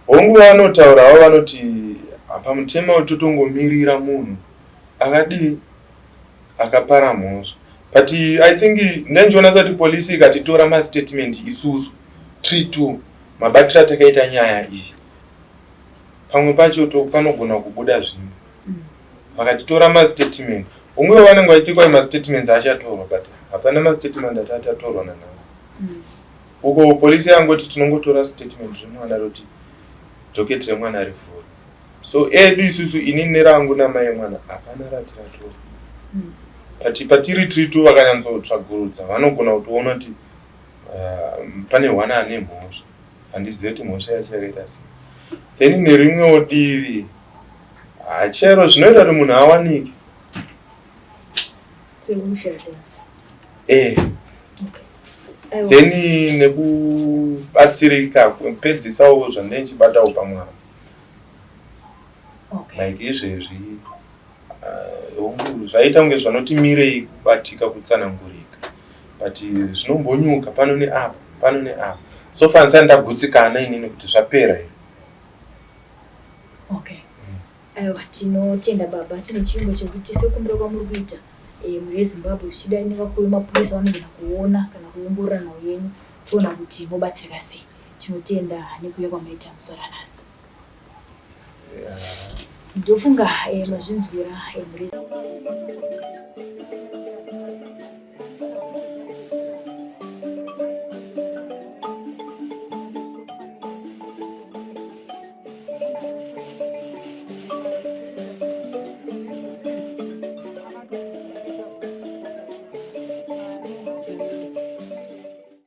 Hongu, vanotaurawo vanoti pamutemo totongomirira munhu akadii, akapara mhosva. But I think ndandichiona sati polisi ikatitora mastatement isusu tiri two, mabatiro atakaita nyaya iyi, pamwe pacho panogona kubuda zvimwe. Vakatitora mastatement, umwe vanenge vachitikwa mastatements achatorwa, but hapana mastatement ati atatorwa nanhasi. Uko polisi yangoti tinongotora statement zvemwana, roti Docket remwana rivhurwe. So edu isusu, ini nerangu namai mwana, hapana rati ratora. But patiri tiritu vakanyatsotsvagurudza, vanogona kutoona kuti pane hwana ane mhosva. Handizivi kuti mhosva yacho yakaita sei. Then nerimwewo divi, chero zvinoita kuti munhu awanike. Sekushata. Eh. Then nekubatsirika kupedzisawo zvandinenge ndichibatawo pamwana. Like izvezvi, hongu, zvaita kunge zvanoti mirei kubatika, kutsanangurika, but zvinombonyuka pano neapo, pano neapo. So far ndisati ndagutsikana inini kuti zvapera here. Okay, aiwa, tinotenda baba. Tine chivimbo chekuti sekumbira kwamuri kuita, mhuri yeZimbabwe, zvichida nevakuru vemapurisa vanogona kuona kana kuongorora nhau yenyu, toona kuti mobatsirika sei. Tinotenda nekuuya kwamaita musoro anhasi. Ndofunga mazvinzwira, mhuri.